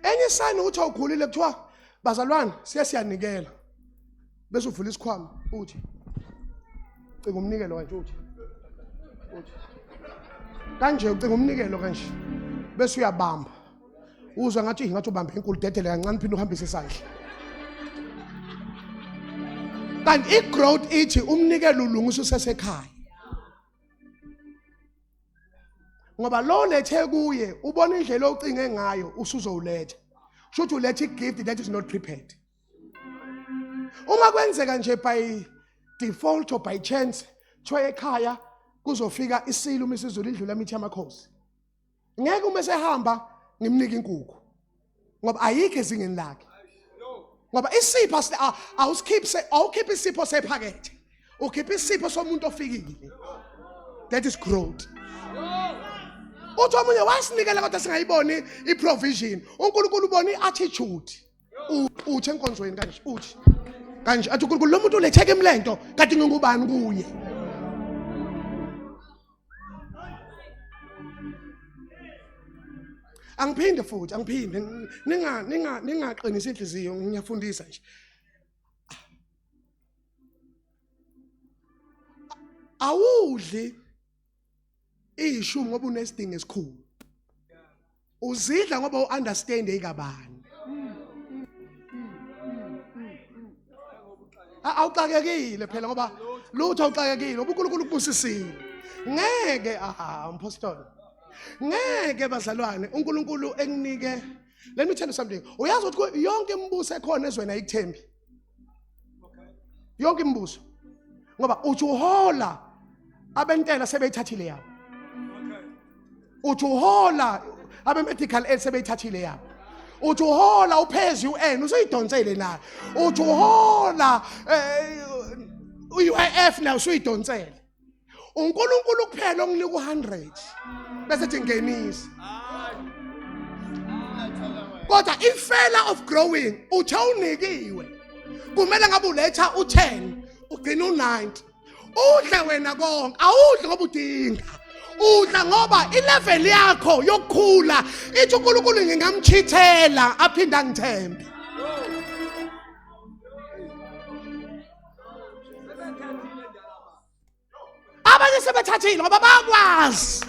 enye isayini ukuthi awukhulile kuthiwa bazalwane siye siyanikela bese uvula isikhwama uthi cinga umnikelo kanje uthi uthi kanje ucinga umnikelo kanje bese uyabamba uzwa ngathi ngathi ubambe inkulu dedele kancane phinde uhambise isandla kanti i-growth ithi umnikelo ulungisa usesekhaya ngoba lo lethe kuye ubona indlela ocinge ngayo usuzowuletha shuthi uletha i-gift that is not prepared uma kwenzeka nje by default or by chance kuthiwa ekhaya kuzofika isilo uma isizulu indlula imithi yamakhosi ngeke uma esehamba ngimnike inkukhu ngoba ayikho ezingeni lakhe ngoba isipho awusikhiphe awukhiphe isipho sephakethe ukhipha isipho somuntu ofikile that is growth uthi omunye wasinikela kodwa singayiboni i-provision uNkulunkulu ubona i-attitude uthi enkonzweni kanje uthi kanje athi uNkulunkulu lo muntu uletheke imlento kanti ngingubani kuye angiphinde futhi angiphinde ninga ninga ningaqinisi inhliziyo ngiyafundisa nje awudli ishumi ngoba unesidingo esikhulu uzidla ngoba uunderstand ikabani awuxakekile phela ngoba lutho awuxakekile ngoba uNkulunkulu ukubusisile ngeke ah mpostoli ngeke bazalwane uNkulunkulu ekunike let me tell you something uyazi ukuthi yonke imibuso ekhona ezweni ayikuthembi yonke imibuso ngoba uthi uhola abentela sebeyithathile yabo uthi uhola abe-medical aid sebeyithathile yabo uthi uhola uphezi u-n usuyidonsele nayo uthi uhola eh, u-uif nayo usuyidonsele uNkulunkulu kuphela onginika u100 bese ethi ngenisa kodwa ifela of growing uthe unikiwe kumele ngabe uletha u10 ugcina u90 udle wena konke awudli ngoba udinga Udla ngoba ilevel yakho yokukhula ithi uNkulunkulu ngingamchithela aphinde angithembe. Abanye sebethathile ngoba bayakwazi.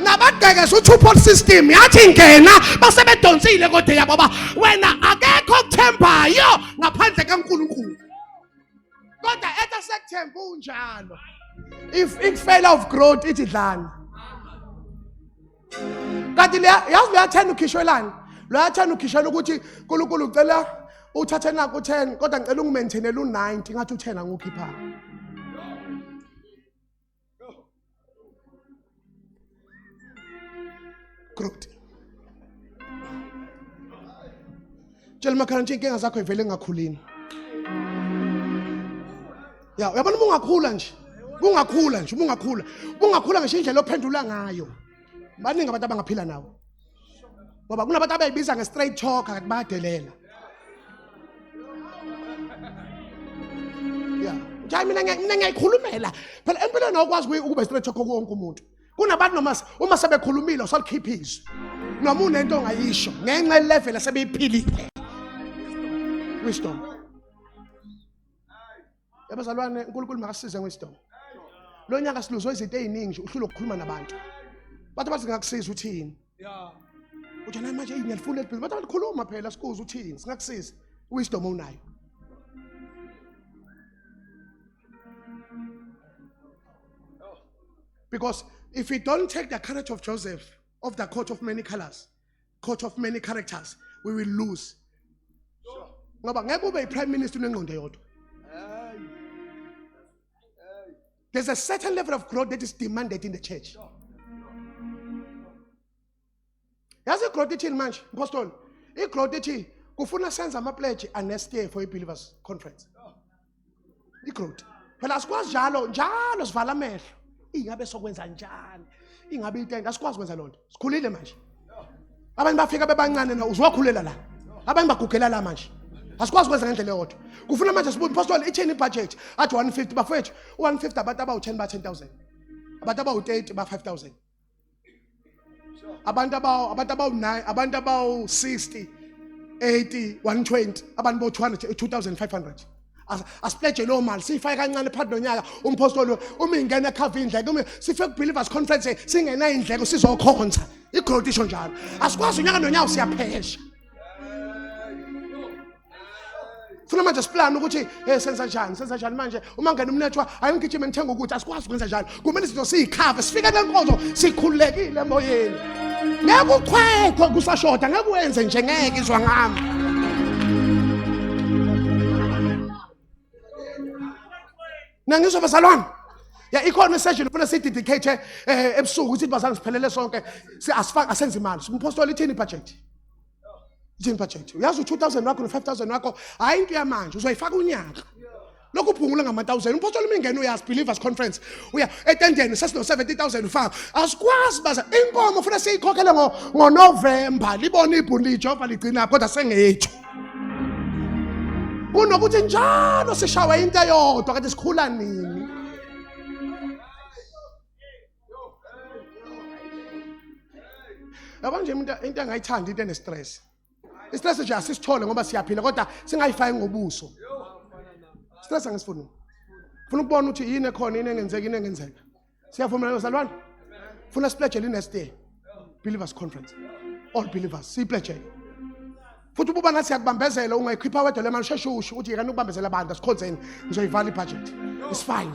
Nabagqekeza u-two-pot system yathi ngena basebedonsile kodwa yabo ba wena akekho okuthembayo ngaphandle kaNkulunkulu. Kodwa etha sekuthemba unjalo. If ik failure of growth ithi dlani. Kanti leya yazi leya 10 ukhishwelani? Leya 10 ukhishwela ukuthi uNkulunkulu ucela uthathe naku 10 kodwa ngicela ungimaintainele u90 ngathi u10 angiwukhipha. Growth. Tshela makhala nje inkinga zakho ivele engakhulini. Ya, uyabona uma ungakhula nje. Ungakhula nje, uma ungakhula. Ungakhula ngisho indlela ophendula ngayo. Baningi abantu abangaphila nawe. Ngoba kunabantu abayibiza nge-straight talker kanti bayadelela. Yeah. Uthi mina mina ngiyayikhulumela. Phela empilweni awukwazi ukuba straight talker kuwonke umuntu. Kunabantu noma uma sebekhulumile usalikhipha izwi. Noma unento ongayisho ngenxa level asebeyiphilile. Wisdom. Yabazalwane uNkulunkulu makasize ngewisdom. Lo nyaka siluzwe izinto eziningi nje uhlule ukukhuluma nabantu. Bathi bathi singakusiza uthini? Yeah. Uthi naye manje ngiyalifuna elibhizinisi. Bathi balikhuluma phela sikuze uthini? Singakusiza. Wisdom onayo. Because if we don't take the courage of Joseph, of the coat of many colors, coat of many characters, we will lose. Ngoba ngeke ube i-prime minister unengqondo eyodwa. There's a certain level of growth that is demanded in the church. Yazi i-growth ithini manje, Mpostoli? I-growth ithi kufuna senze ama-pledge next year for i-believers conference. I-growth. Phela asikwazi njalo, njalo sivala amehlo. Ingabe sokwenza njani? Ingabe itende asikwazi kwenza lonto. Sikhulile manje. Abanye bafika bebancane na uzwakhulela la. Abanye bagugela la manje. Asikwazi kwenza ngendlela eyodwa. Kufuna manje sibuye Mpostoli ithini ibudget? Athi 150 bafowethu, u150 abantu abawu10 ba 10000. Abantu abawu30 ba 5000. Abantu abawu abantu abawu9 abantu abawu60 80 120 abantu bo 200 2500. Asipledge leyo mali siyifake kancane phakathi nonyaka umpostoli uma ingena ekhava indleko uma sifike ku believers conference singena indleko sizokhonza igrowth isho njalo asikwazi unyaka nonyaka siyaphesha funa manje siplan ukuthi hey senza njani senza njani manje uma ngena umnethwa ayingigijime ngithenga ukuthi asikwazi ukwenza njalo kumele izinto siyikhave sifike kule nkonzo sikhululekile emoyeni ngeke uchwechwe kusashoda ngeke wenze nje ngeke izwa ngami nangizwa bazalwane ya ikhona isession ufuna siyidedicate eh, ebusuku ukuthi bazalwane siphelele sonke asifake asenze imali umpostoli ithini ibudget ithini budget uyazi u-2000 wakho no-5000 wakho hhayi into yamanje uzoyifaka unyaka lokhu uphungula ngama-1000 umpostoli uma ingena uyazi believers conference uya etendeni sesino-70000 ufaka asikwazi baza inkomo funa siyikhokhele ngonovemba libone ibhuni lijehova ligcina kodwa sengeyethu kunokuthi njalo sishawe into eyodwa kanti sikhula nini yabo nje umuntu into engayithandi into enestress istress nje asisithole ngoba siyaphila kodwa singayifaki ngobuso stress angisifuni funa ukubona ukuthi yini ekhona yini engenzeka yini engenzeka siyavumelana bazalwane funa sipledgele i-next year believers conference all believers siyipledgele futhi ububa ngathi siyakubambezela ungayikhipha wedwa le mali usheshe usho ukuthi yekani ukubambezela abantu asikhonzeni ngizoyivala ibudget it's fine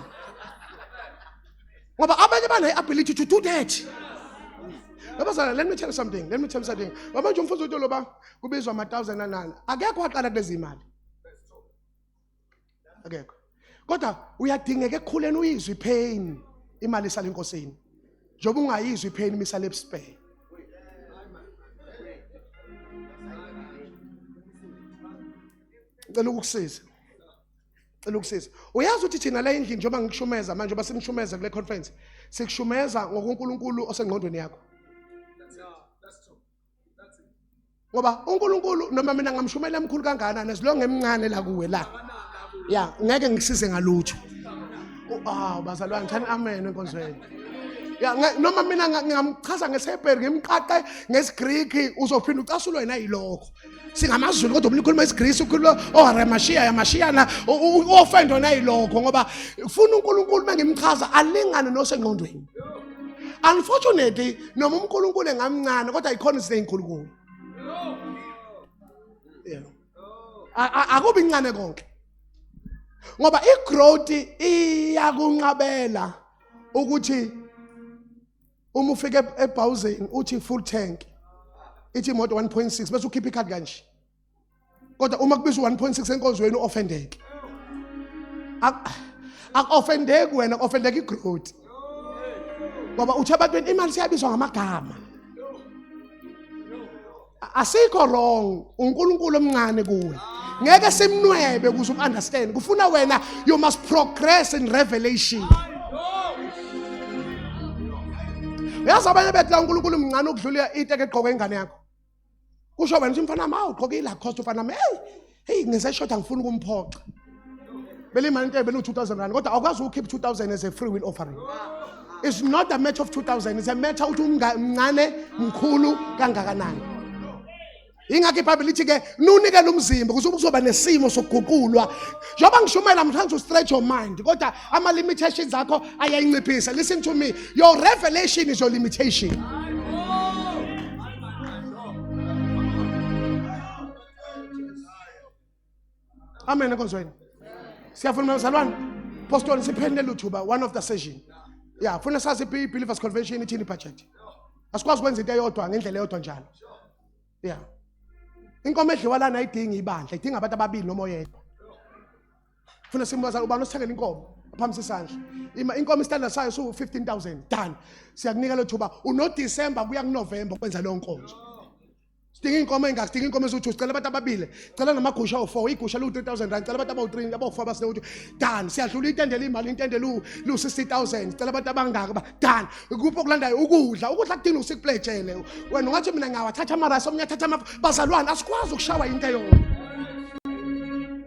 ngoba abanye bane-ability to do that Yabazana, let me tell you something. Let me tell you something. Ngoba nje umfundisi uthi loba kubizwa ama-thousand anani. Akekho waqala kulezi imali. Akekho. Kodwa uyadingeka ekukhuleni uyizwe ipain imali isala enkosini. Njengoba ungayizwa ipain imisale ebuspare. Ngicela ukukusiza. Cela ukusiza. Uyazi ukuthi thina la endlini njengoba ngikushumeza manje njengoba simshumeza kule conference, sikushumeza ngokuNkulunkulu osengqondweni yakho. Ngoba uNkulunkulu noma mina ngamshumela emkhulu kangakanani as long emncane la kuwe la. Ya, ngeke ngikusize ngalutho. Ah, bazalwane thani amen enkonzweni. Ya, noma mina ngingamchaza ngesiHebheru ngimqaqe ngesiGriki, uzophinda ucasulwe yena yilokho. SingamaZulu kodwa umuntu ukhuluma isiGrisi, ukhuluma oremashiya yamashiyana, u-offend nayilokho, ngoba ufuna uNkulunkulu mengimchaza alingane nosengqondweni. Unfortunately, noma uNkulunkulu engamncane kodwa ikhona izinto ezinkulu. Yeah. Akubi incane konke. Ngoba igrowth iyakunqabela ukuthi uma ufika ebhawuzeni uthi full tank, ithi imoto 1.6 bese ukhipha ikhadi kanje. Kodwa uma kubizwa 1.6 enkonzweni uoffendeke. Akuoffendeki wena, kuoffendeka igrowth. Ngoba uthi abantwini imali siyabizwa ngamagama. Asikho wrong, uNkulunkulu omncane kuwe. Ngeke simnwebe ukuze uunderstand. Kufuna wena, you must progress in revelation. Uyazi abanye bethu la uNkulunkulu mncane ukudlula iteke egqoka ingane yakho. Kusho wena ukuthi mfana ma ugqoke iLacoste mfana ma, hey hey ngiseshoda ngifuna ukumphoxa. Belimali into ebelu 2000 rand kodwa awukwazi ukukhipha 2000 as a free will offering. It's not a matter of 2000, it's a matter ukuthi umncane mkhulu kangakanani. Ingakho iBhayibheli lithi ke nunikele umzimba ukuze kuzoba nesimo sokuguqulwa. Njengoba ngishumayela I'm trying to stretch your mind kodwa ama limitations akho ayayinciphisa. Listen to me, your revelation is your limitation. Amen enkonzweni. Siyafuna bazalwane. Pastor siphendele luthuba one of the session. Yeah, funa sazi i-Believers Convention ithini budget. Asikwazi ukwenza into eyodwa ngendlela eyodwa njalo. Yeah. Inkomo edliwa lana ayidingi ibandla, idinga abantu ababili noma oyedwa. Funa simbuza ubani osithengela inkomo? Aphakamisa isandla. Ima inkomo istandard sayo su 15,000 done. Siyakunika lo thuba uno December kuya ku November kwenza leyo nkonzo. Sidinga inkomo engaka, sidinga inkomo eziwu-2, sicela abantu ababili, cela namagusha awu-4, igusha liwu-3000 rand, cela abantu abawu-3, abawu-4 abasine ukuthi done. Siyadlula intendele imali, intendele liwu-60000, cela abantu abangaka ba done. Kuphi okulandayo? Ukudla, ukudla kudinga usikupletshele. Wena ungathi mina ngawathatha amarasi, omunye athatha ama bazalwane, asikwazi ukushawa into eyodwa.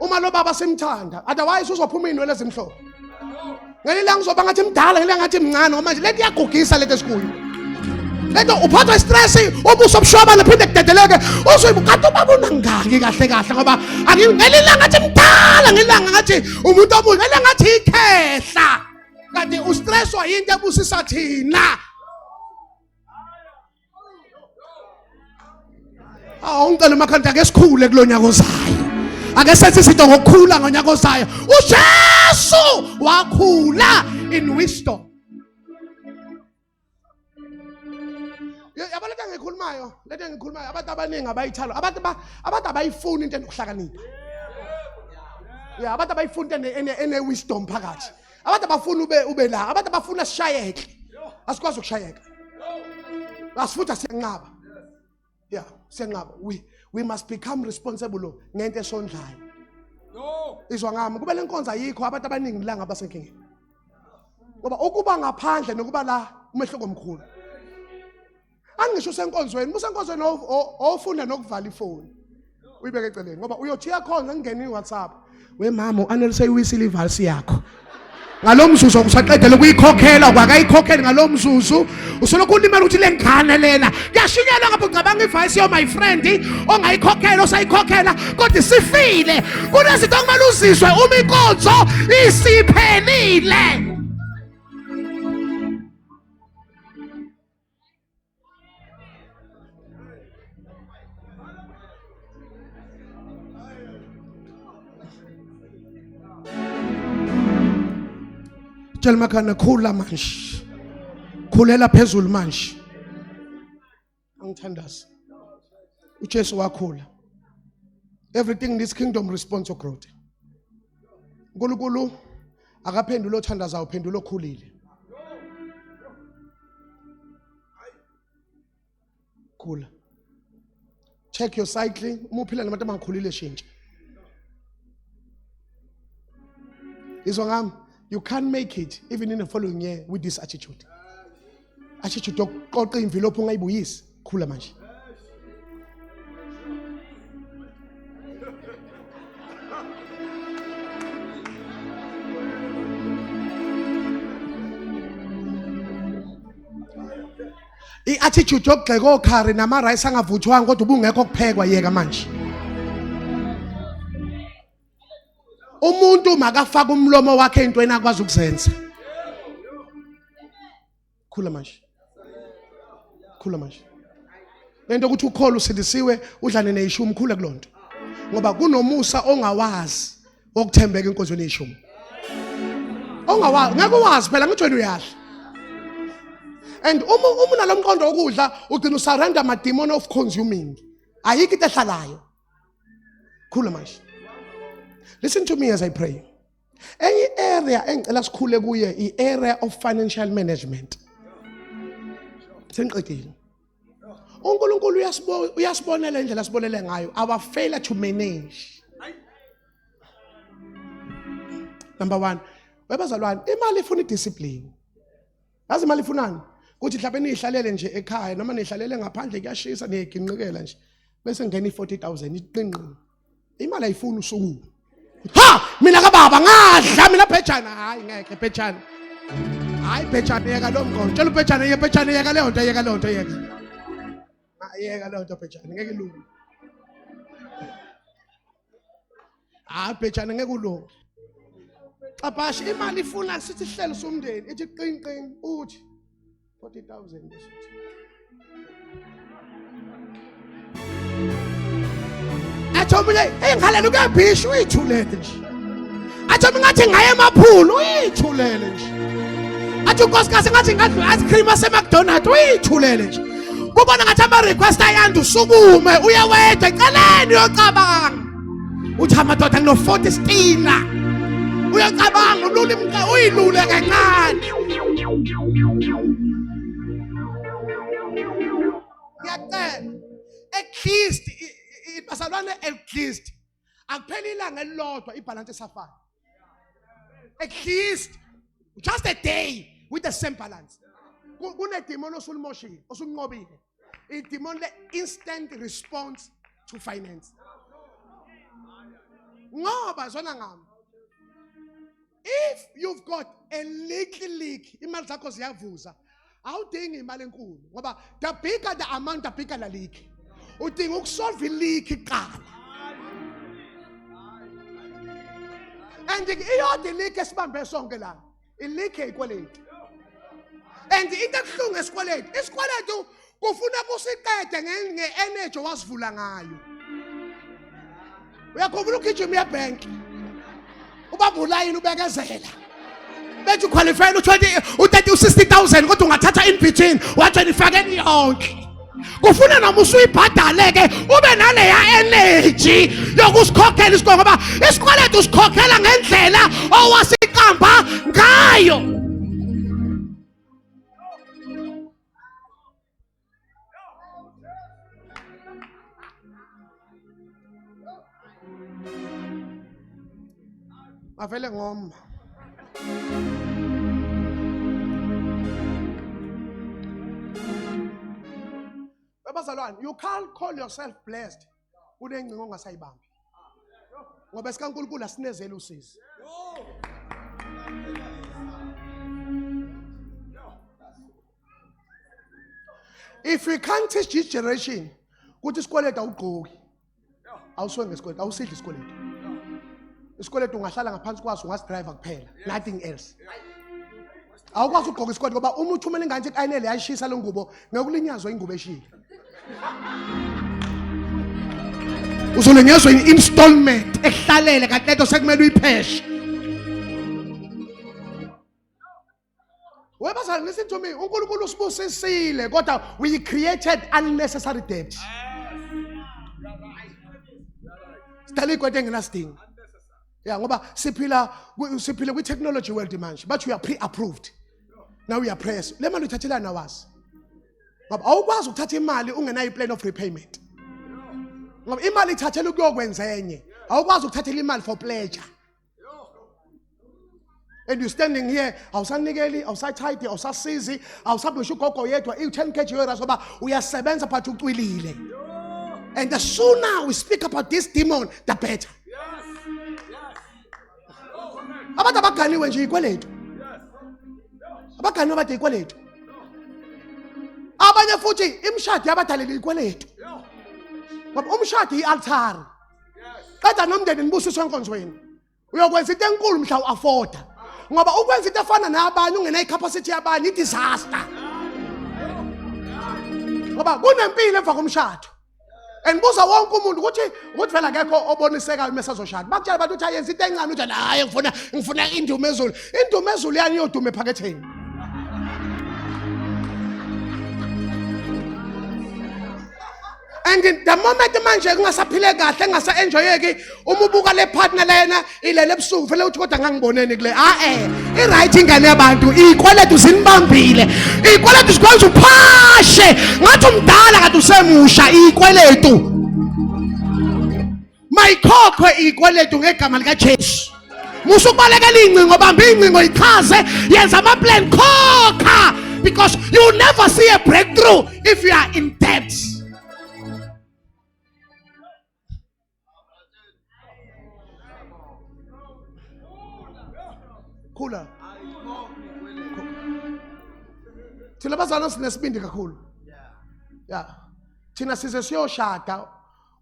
Uma lo baba simthanda, otherwise uzophuma iy'nwele ezimhlophe. Ngelinye ilanga uzoba ngathi mdala, ngelinye ngathi mncane, ngoba manje lento iyagugisa lento esikuyo. Lento uphathwa istress, ubuso obushwabane phinde kudedeleke. Uzoyibu kanti ubaba unangaki kahle kahle, ngoba ngelinye ilanga ngathi mdala, ngelinye ilanga ngathi umuntu omusha, ngelinye ilanga ngathi ikhehla. Kanti ustresswa yinto ebusisa thina. Awu ngicela umakhanda ake sikhule kulonyaka ozayo. Ake senze izinto ngokukhula ngonyaka ozayo. UJesu wakhula in wisdom. Yabo lento engikhulumayo, lento engikhulumayo abantu abaningi abayithalo, abantu abantu abayifuni into enokuhlakanipha. Yeah, abantu abayifuni into ene wisdom phakathi. Abantu abafuna ube la, abantu abafuna sishayeke. Asikwazi ukushayeka. Asifuthi siyanqaba. Yeah, siyanqaba. We must become responsible ngento esondlayo. Izwa ngami, kube lenkonzo ayikho abantu abaningi la ngabasenkingeni. Ngoba ukuba ngaphandle nokuba la umehluko omkhulu. Angisho usenkonzweni, usenkonzweni ofunda nokuvala ifoni. Uyibeke eceleni ngoba uyothi uyakhonza ngene iWhatsApp. We mama uAnelise uyiwisile ivalsi yakho. Ngalomzuzu usaqedela ukuyikhokhela kwakayikhokheli ngalomzuzu usolokhu ulimala ukuthi lengane lena kuyashinyelwa ngapho ngicabanga ivice yo my friend ongayikhokhela osayikhokhela kodwa isifile. Kunezinto okumele uzizwe uma inkonzo isiphelile. Tshela makhana khula manje, khulela phezulu manje. Angithandazi. uJesu wakhula. Everything in this kingdom responds to growth. uNkulunkulu akaphendula othandazayo, uphendula okhulile. Khula. Check your cycle. Uma uphila nabantu abangakhulile shintsha. Izwa ngami, you can't make it even in the following year with this attitude. Attitude yokuqoqa imvilophi ungayibuyisi. Khula manje. I-attitude yokugxeka okhari nama-rice angavuthwanga kodwa ubungekho kuphekwa yeka manje. Umuntu makafake umlomo wakhe entweni akwazi ukuzenza. Khula manje. Khula manje. Lento ukuthi ukholo usindisiwe udlane neyishumi khula kulonto. Ngoba kunomusa ongawazi wokuthembeka enkonzweni yeshumi. Ongawazi ngeke uwazi phela ngithi wena uyadla. And uma unalomqondo wokudla ugcina usurrender ama demon of consuming. Ayikho into ehlalayo. Khula manje. Listen to me as I pray. Enye area engicela sikhule kuye i-area of financial management. Sengiqedile. uNkulunkulu uyasibonela indlela asibonele ngayo our failure to manage. Number 1, webazalwane imali ifuna idiscipline. Yazi imali ifunani? Kuthi mhlawumbe niyihlalele nje ekhaya noma nihlalele ngaphandle kuyashisa niyiginqikela nje. Bese ngena i40000 iqinqi. Imali ayifuni usuku. Ha! Mina kababa ngadla mina bhejana hayi ngeke bhejana. Hayi bhejana yeka lo mqondo. Tshela ubhejana yeka bhejana yeka leyo nto yeka leyo nto yeka. Yeka leyo nto bhejana ngeke ilunge. Hayi bhejana ngeke ulunge. Xabasha imali ifuna sithi ihlelo somndeni ithi qing qing uthi 40000 bese athi omunye enghalela ukuyabhisha uyithulele nje athi omunye ngathi ngaye emaphulu uyithulele nje athi unkosikazi ngathi ngadla ice cream asemcdonald uyithulele nje kubona ngathi ama-request ayanda usukume uye wedwa eceleni uyocabanga uthi amadoda ngino-40 stina uyocabanga ulula imqa uyilule kancane ngiyacela at least bazalwane at least akupheli ilanga elilodwa ibhalansi esafana at least just a day with the same balance kunedimoni osulimoshile osunqobile idimoni le-instant response to finance ngoba zona ngami if you've got a little leak imali zakho ziyavuza awudingi imali enkulu ngoba the bigger the amount the bigger the leak udinga ukusolve ileak kuqala and iyodwa ileak esibambe sonke la ileak yezikweletu and into ebuhlungu esikweletu isikweletu kufuna kusiqede nge-energy owasivula ngayo uyakhumbula ugijima uya bank ubamba ulayini ubekezela bethi uqualifyela u-20 u-30 u-60000 kodwa ungathatha in between wathi nifakeni yonke kufuna noma usuyibhadale-ke ube naleya energy yokusikhokhela isikole ngoba isikweletu usikhokhela ngendlela owasiqamba ngayo Bavele ngoma. Babazalwane, you can't call yourself blessed kunengcingo ongasayibambi. Ngoba esikaNkulunkulu asinezeli usizi. If we can't teach this generation ukuthi isikweletu awugqoki awusuke ngesikweletu awusidli isikweletu isikweletu ungahlala ngaphansi kwaso ungasidrive kuphela nothing else awukwazi ukugqoka isikweletu ngoba uma uthumela ingane ithi ayinele yayishisa le ngubo ngeke ulinyazwe ingubo eshile uzolinyazwa i-installment ehlalele kanti lento sekumele uyipheshe Webazalwane, listen to me. uNkulunkulu usibusisile kodwa we created unnecessary debt. Sidala ikwete engenasidingo. Yeah, ngoba siphila siphila kwi technology world manje. But we are pre-approved. Now we are press. Le mali uyithathelana wazi. Ngoba awukwazi ukuthatha imali ungenayo plan of repayment. Ngoba imali ithathela ukuyokwenza enye. Awukwazi ukuthathela imali for pleasure. And you standing here awusanikeli awusathayithi awusasizi awusabi ngisho ugogo yedwa i-10 kg yerasi ngoba uyasebenza but ucwilile and the sooner we speak about this demon the better abantu abaganiwe nje ikweletu abaganiwe bade ikweletu. Abanye futhi imishado yabadalela ikweletu. Ngoba umshado i-altare. Qeda nomndeni nibusiswe enkonzweni. Uyokwenza into enkulu mhla u-afforda. Ngoba ukwenza into efana nabanye ungenayo i-capacity yabanye i-disaster. Ngoba kunempilo emva komshado. And buza wonke umuntu ukuthi ukuthi vele akekho obonisekayo uma esazoshada. Bakutshela abantu ukuthi ayenza into encane uthi hayi ngifuna indumezulu. Indumezulu yani iyoduma ephaketheni. And the moment manje kungasaphile kahle engasa-enjoyeki uma ubuka le partner lena ilele ebusuku vele uthi kodwa ngangiboneni kule a eh i-right ingane yabantu iy'kweletu zinibambile iy'kweletu zikwenza uphashe ngathi umdala kanti usemusha iy'kweletu mayikhokhwe iy'kweletu ngegama likaJesu. Musa ukubalekela iy'ngcingo, bamba iy'ngcingo ichaze, yenza ama-plan, khokha, because you will never see a breakthrough if you are in debt. Khula. Thina bazalwane sinesibindi kakhulu. Yeah. Thina size siyoshada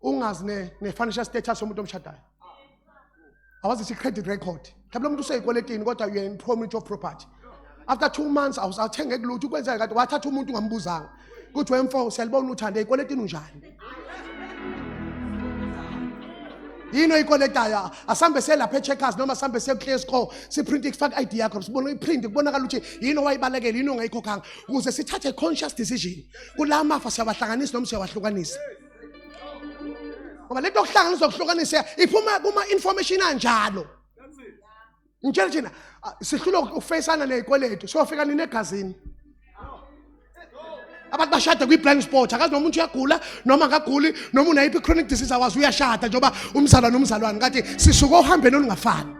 ungazi ne-financial status yomuntu omshadayo. Awazi i-credit record. Mhlawumbe lo muntu useyikweletini kodwa you are in community of property. After 2 months awusathenge kulutho ukwenzeka kade wathatha umuntu ungambuzanga. Kuthi wemfo siyalibona uthande ikweletini unjani? Yini oyikweletayo? Asambe selapha e-Checkers noma sambe siye score siprint ifake ID yakho sibone iprint kubonakala ukuthi yini owayibalekela yini ongayikhokhanga ukuze sithathe conscious decision. Kula mafa siyawahlanganisa noma siyawahlukanisa. Ngoba lento yokuhlanganisa ukuhlukanisa iphuma kuma information anjalo. Ngitshela thina sihlulwa ukufeyisana nezikweletu siyofika nini egazini. Abantu bashada kwi-blind spot akazi noma umuntu uyagula noma akaguli noma unayiphi i-chronic disease awazi uyashada njengoba umzalwane nomzalwane kanti sisuke ohambeni olungafani.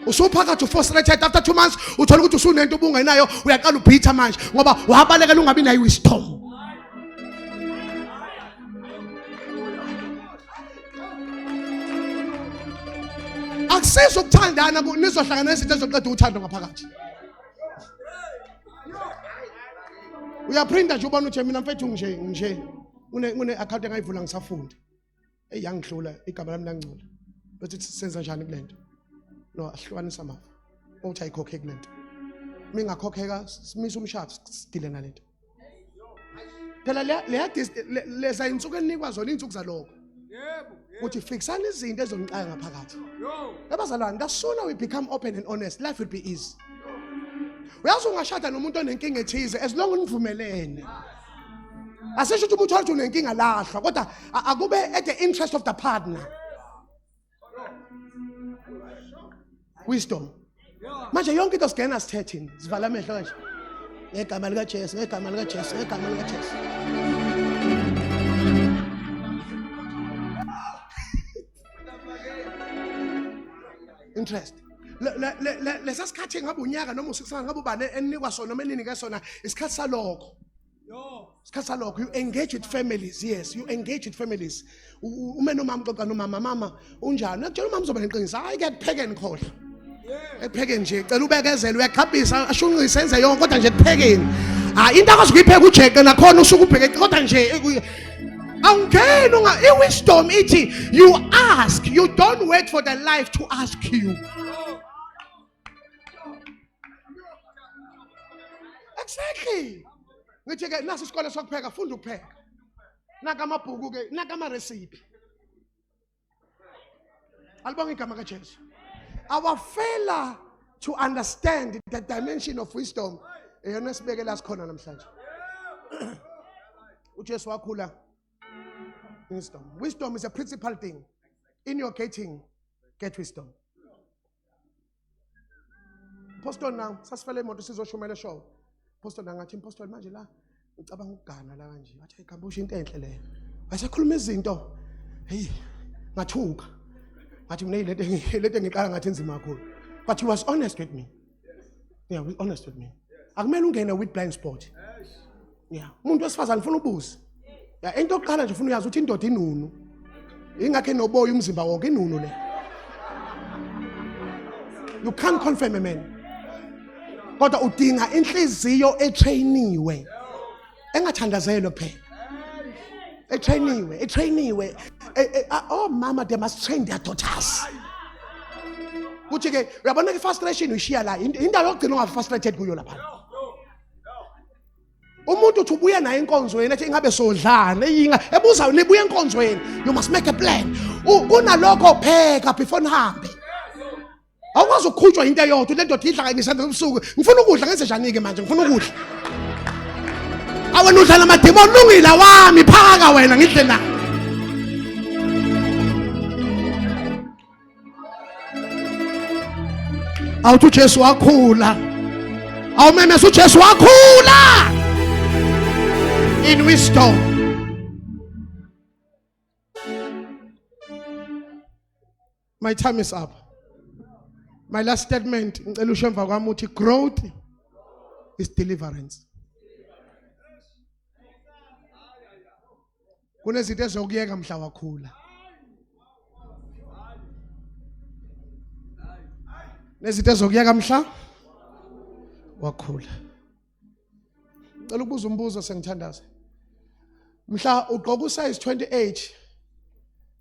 Usuphakathi u-frustrated after 2 months uthola ukuthi usunento ubungenayo uyaqala ubhitha manje ngoba wabalekela ungabi nayo wisdom. Akusizi ukuthandana nizohlangana nezinto ezoqeda uthando ngaphakathi. Uyaprinta nje ubona ukuthi mina mfethu nje kune account engayivula ngisafunda. Eyi yangihlula igama lami langcola. Bese senza njani kulento? No, ahlukanisa amafa. Uthi ayikhokheki lento. Mingakhokheka simise umshado sidile nalento. Phela leya leza insuku enikwa zona insuku zalokho. Yebo. Uthi fixani izinto ezonixaka ngaphakathi. Yo. Abazalwane, the sooner we become open and honest, life will be easy. Uyazi ungashada nomuntu onenkinga ethize as long nivumelene. Asisho ukuthi umuntu wathi unenkinga lahlwa kodwa akube at the interest of the partner. Wisdom. Manje yonke into singena sithethini, sivala amehlo kanje. Ngegama likaJesu, ngegama likaJesu, ngegama likaJesu. Interest. Lesa sikhathi ngabe unyaka noma u6 months ngabe ubani enikwa sona noma eninike sona isikhathi salokho. Isikhathi salokho you engage with families, yes, you engage with families. Ume nomama uxoxa nomama, mama unjani? Nakutshela umama uzoba neqiniso. Hayi ke kuphekeni khohlwa. Ekuphekeni nje cela ubekezele uyaqhabhisa ashunqise enze yonke kodwa nje kuphekeni. Hayi into akwazi ukuyipheka ujeqe nakhona usuke ubheke kodwa nje awungeni unga i-wisdom ithi you ask, you don't wait for the life to ask you. Exactly. Ngithi ke nasi isikole sokupheka, funda ukupheka. Naka amabhuku ke, naka ama recipe. Alibonge igama kaJesu. Our failure to understand the dimension of wisdom eyona sibekela sikhona namhlanje. uJesu wakhula wisdom. Wisdom is a principal thing. In your getting, get wisdom. Pastor now, sasifele imoto sizoshumela show. Pastor na ngathi Pastor manje la ngicabanga ukugana la kanje. Wathi hey gambusha into enhle leyo. Wayesekhuluma izinto. Hey ngathuka. Ngathi mina lento lento ngiqala ngathi inzima kakhulu. But he was honest with me. Yeah, he was honest with me. Akumele ungene with blind spot. Yeah, umuntu wesifazane ufuna ubuze. Yeah, into yokuqala nje ufuna uyazi ukuthi indoda inunu. Ingakhe noboya umzimba wonke inunu le. You can't confirm a man. Kodwa udinga inhliziyo etrainiwe. Engathandazelwe kuphela. Etrainiwe, etrainiwe. Oh mama, they must train their daughters. Kuthi ke uyabona ke frustration uyishiya la indawo yokugcina unga frustrated kuyo lapha. Umuntu uthi ubuya naye enkonzweni ethi ingabe sodlana eyinga ebuza nibuya enkonzweni, you must make a plan. Kunalokho pheka before nihambe. Awukwazi ukukhutshwa into eyodwa le ndoda idla kanye isandla ebusuku. Ngifuna ukudla ngenze njani ke manje ngifuna ukudla. Awena udla namademoni lungile wami phaka wena ngidle nawe. Awuthi uJesu wakhula. Awumemeza uJesu wakhula. In wisdom. My time is up. My last statement, ngicela usho emva kwami uthi growth is deliverance. Kunezinto ezokuyeka mhla wakhula. Nezinto ezokuyeka mhla wakhula. Ngicela ukubuza umbuzo sengithandaza. Mhla ugqoka usize 28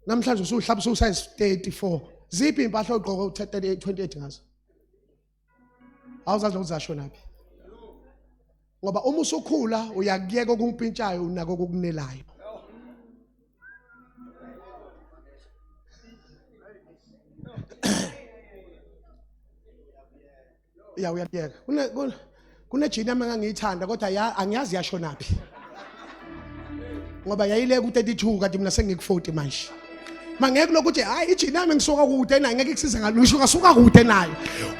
namhlanje usuhlaba ususize 34. Ziphi impahla ogqoka u38 28 ngazo? Awuzazi nokuthi zashonaphi. Ngoba uma usukhula uyakuyeka okumpintshayo unako okukunelayo. Ya uyakuyeka. Kune kune jini yami engangiyithanda kodwa ya angiyazi yashonaphi. Ngoba yayile ku 32 kanti mina sengiku 40 manje. Mangeke lokuthi hayi ijini yami ngisuka kude nayo ngeke kusize ngalutho ngasuka kude nayo.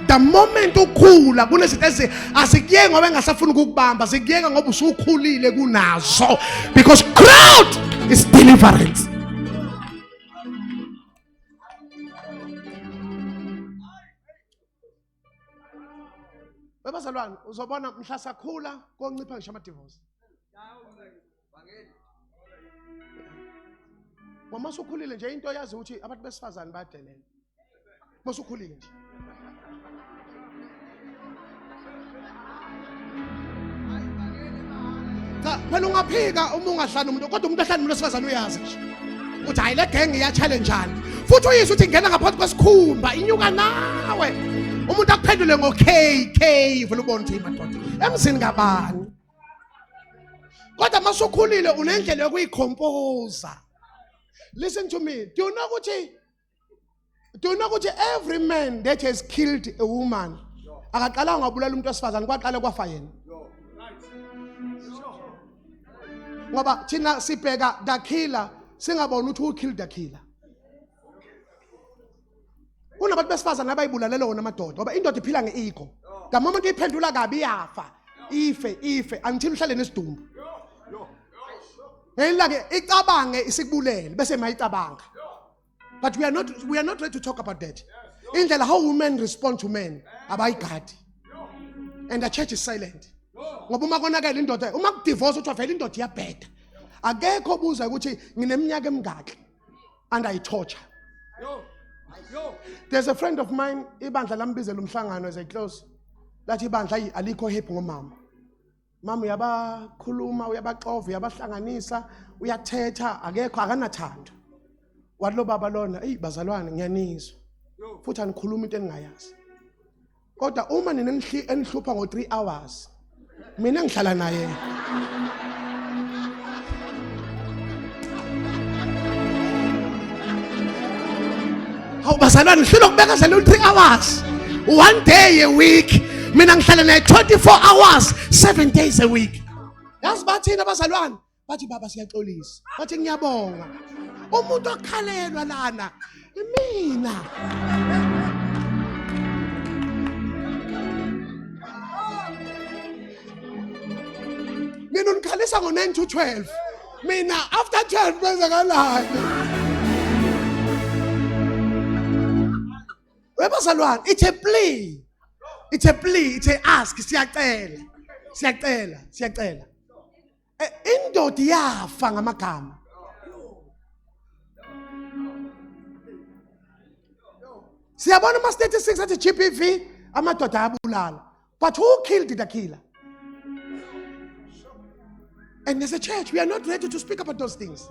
The moment ukhula kunezinto ezi asikuyeki ngoba engasafuni ukukubamba sikuyeka ngoba usukhulile kunazo because growth is deliverance. Webazalwane uzobona mhla sakhula koncipha ngisho ama-divorce. Ngoba usukhulile nje into yazi ukuthi abantu besifazane bayadelela. Uma usukhulile nje. Cha, phela ungaphika uma ungahlali umuntu kodwa umuntu ohlala umuntu wesifazane uyazi nje. Uthi hayi le gang iya-challenge-ana. Futhi uyizwe ukuthi ingena ngaphansi kwesikhumba inyuka nawe. Umuntu akuphendule ngo K K vele ubone ukuthi madoda emzini kabani. Kodwa masukhulile unendlela yokuyikhompoza. Listen to me. Do you know ukuthi Do you know ukuthi every man that has killed a woman akaqalanga wabulala umuntu wesifazane kwaqala kwafa yena. Ngoba thina sibheka the killer singaboni ukuthi who killed the killer. Kunabantu besifazane abayibulalela wona amadoda ngoba indoda iphila nge-ego. The moment iphendula kabi iyafa. Ife ife until uhlale nesidumbu. Ngelilake icabange isikubulele bese mayicabanga. But we are not ready to talk about that. Indlela how women respond to men abayigadi. And the church is silent. Ngoba uma konakele indoda, uma kudivorce uthi vele indoda iyabheda. Akekho obuza ukuthi ngineminyaka emingaki and I torture. There's a friend of mine ibandla lambizela umhlangano as a close. Lathi ibandla alikho happy ngomama. Mama uyabakhuluma, uyabaxova, uyabahlanganisa, uyathetha, akekho akanathando. Wathi lo baba lona, eyi bazalwane ngiyanizwa. Futhi anikhuluma into engingayazi. Kodwa uma nina enihlupha ngo 3 hours, mina ngihlala naye. Hawu bazalwane ngihlulwa ukubekezela u-3 hours. One day a week. Mina ngihlala naye 24 hours, 7 days a week. Yazi bathini abazalwane? Bathi baba siyaxolisa. Bathi ngiyabonga. Umuntu okhalelwa lana imina. Mina unikhalisa ngo-9 to 12. Mina after 12 kwenzakalani? Webazalwane, it's a plea. It's a plea, it's a ask, siyacela. Siyacela, siyacela. Indoda iyafa ngamagama. Siyabona ama statistics athi GBV amadoda ayabulala. But who killed the killer? And as a church, we are not ready to speak about those things.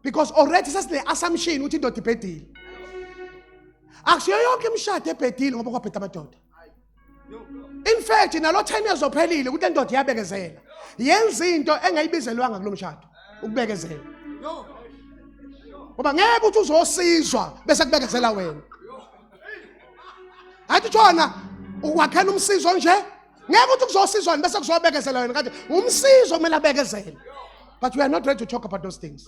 Because already sesine-assumption ukuthi indoda ibhedile. Akusiyo yonke imishado ebhedile ngoba kwabheda amadoda. In fact, nalo 10 years ophelile ukuthi indoda iyabekezela. Yenza into engayibizelwanga kulo mshado, ukubekezela. Ngoba ngeke uthi uzosizwa bese kubekezela wena. Athi thona ukwakhela umsizo nje ngeke uthi kuzosizwa bese kuzobekezela wena kanti umsizo kumele abekezele. But we are not ready to talk about those things.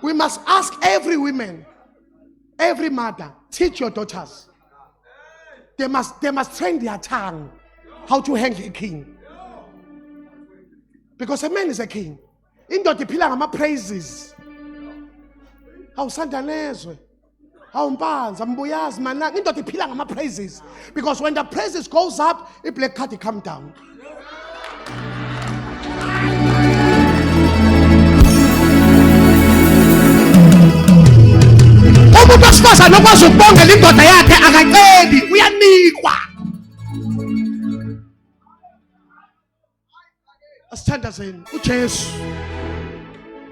We must ask every woman, every mother, teach your daughters. They must train their tongue how to handle a king. Because a man is a king. Indoda iphila ngama praises. Awusanda nezwe. Awumpanza mbuyazi mananga indoda iphila ngama praises because when the praises goes up, i black card come down. Umuntu wesifazane okwazi ukubongela indoda yakhe akaceli, uyanikwa. Asithandazeni uJesu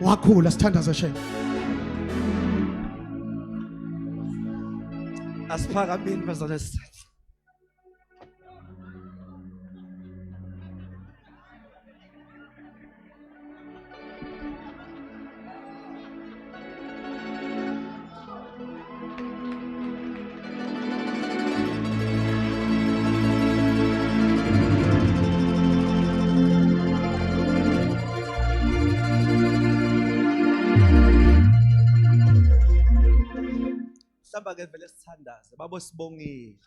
wakhula, sithandaze shame. Asiphakameni bazalwane sithathe. Mhlawumbe ke vele sithandaze babo sibongile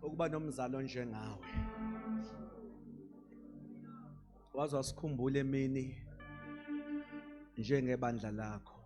ukuba nomzalo njengawe waze wasikhumbula emini njengebandla lakho.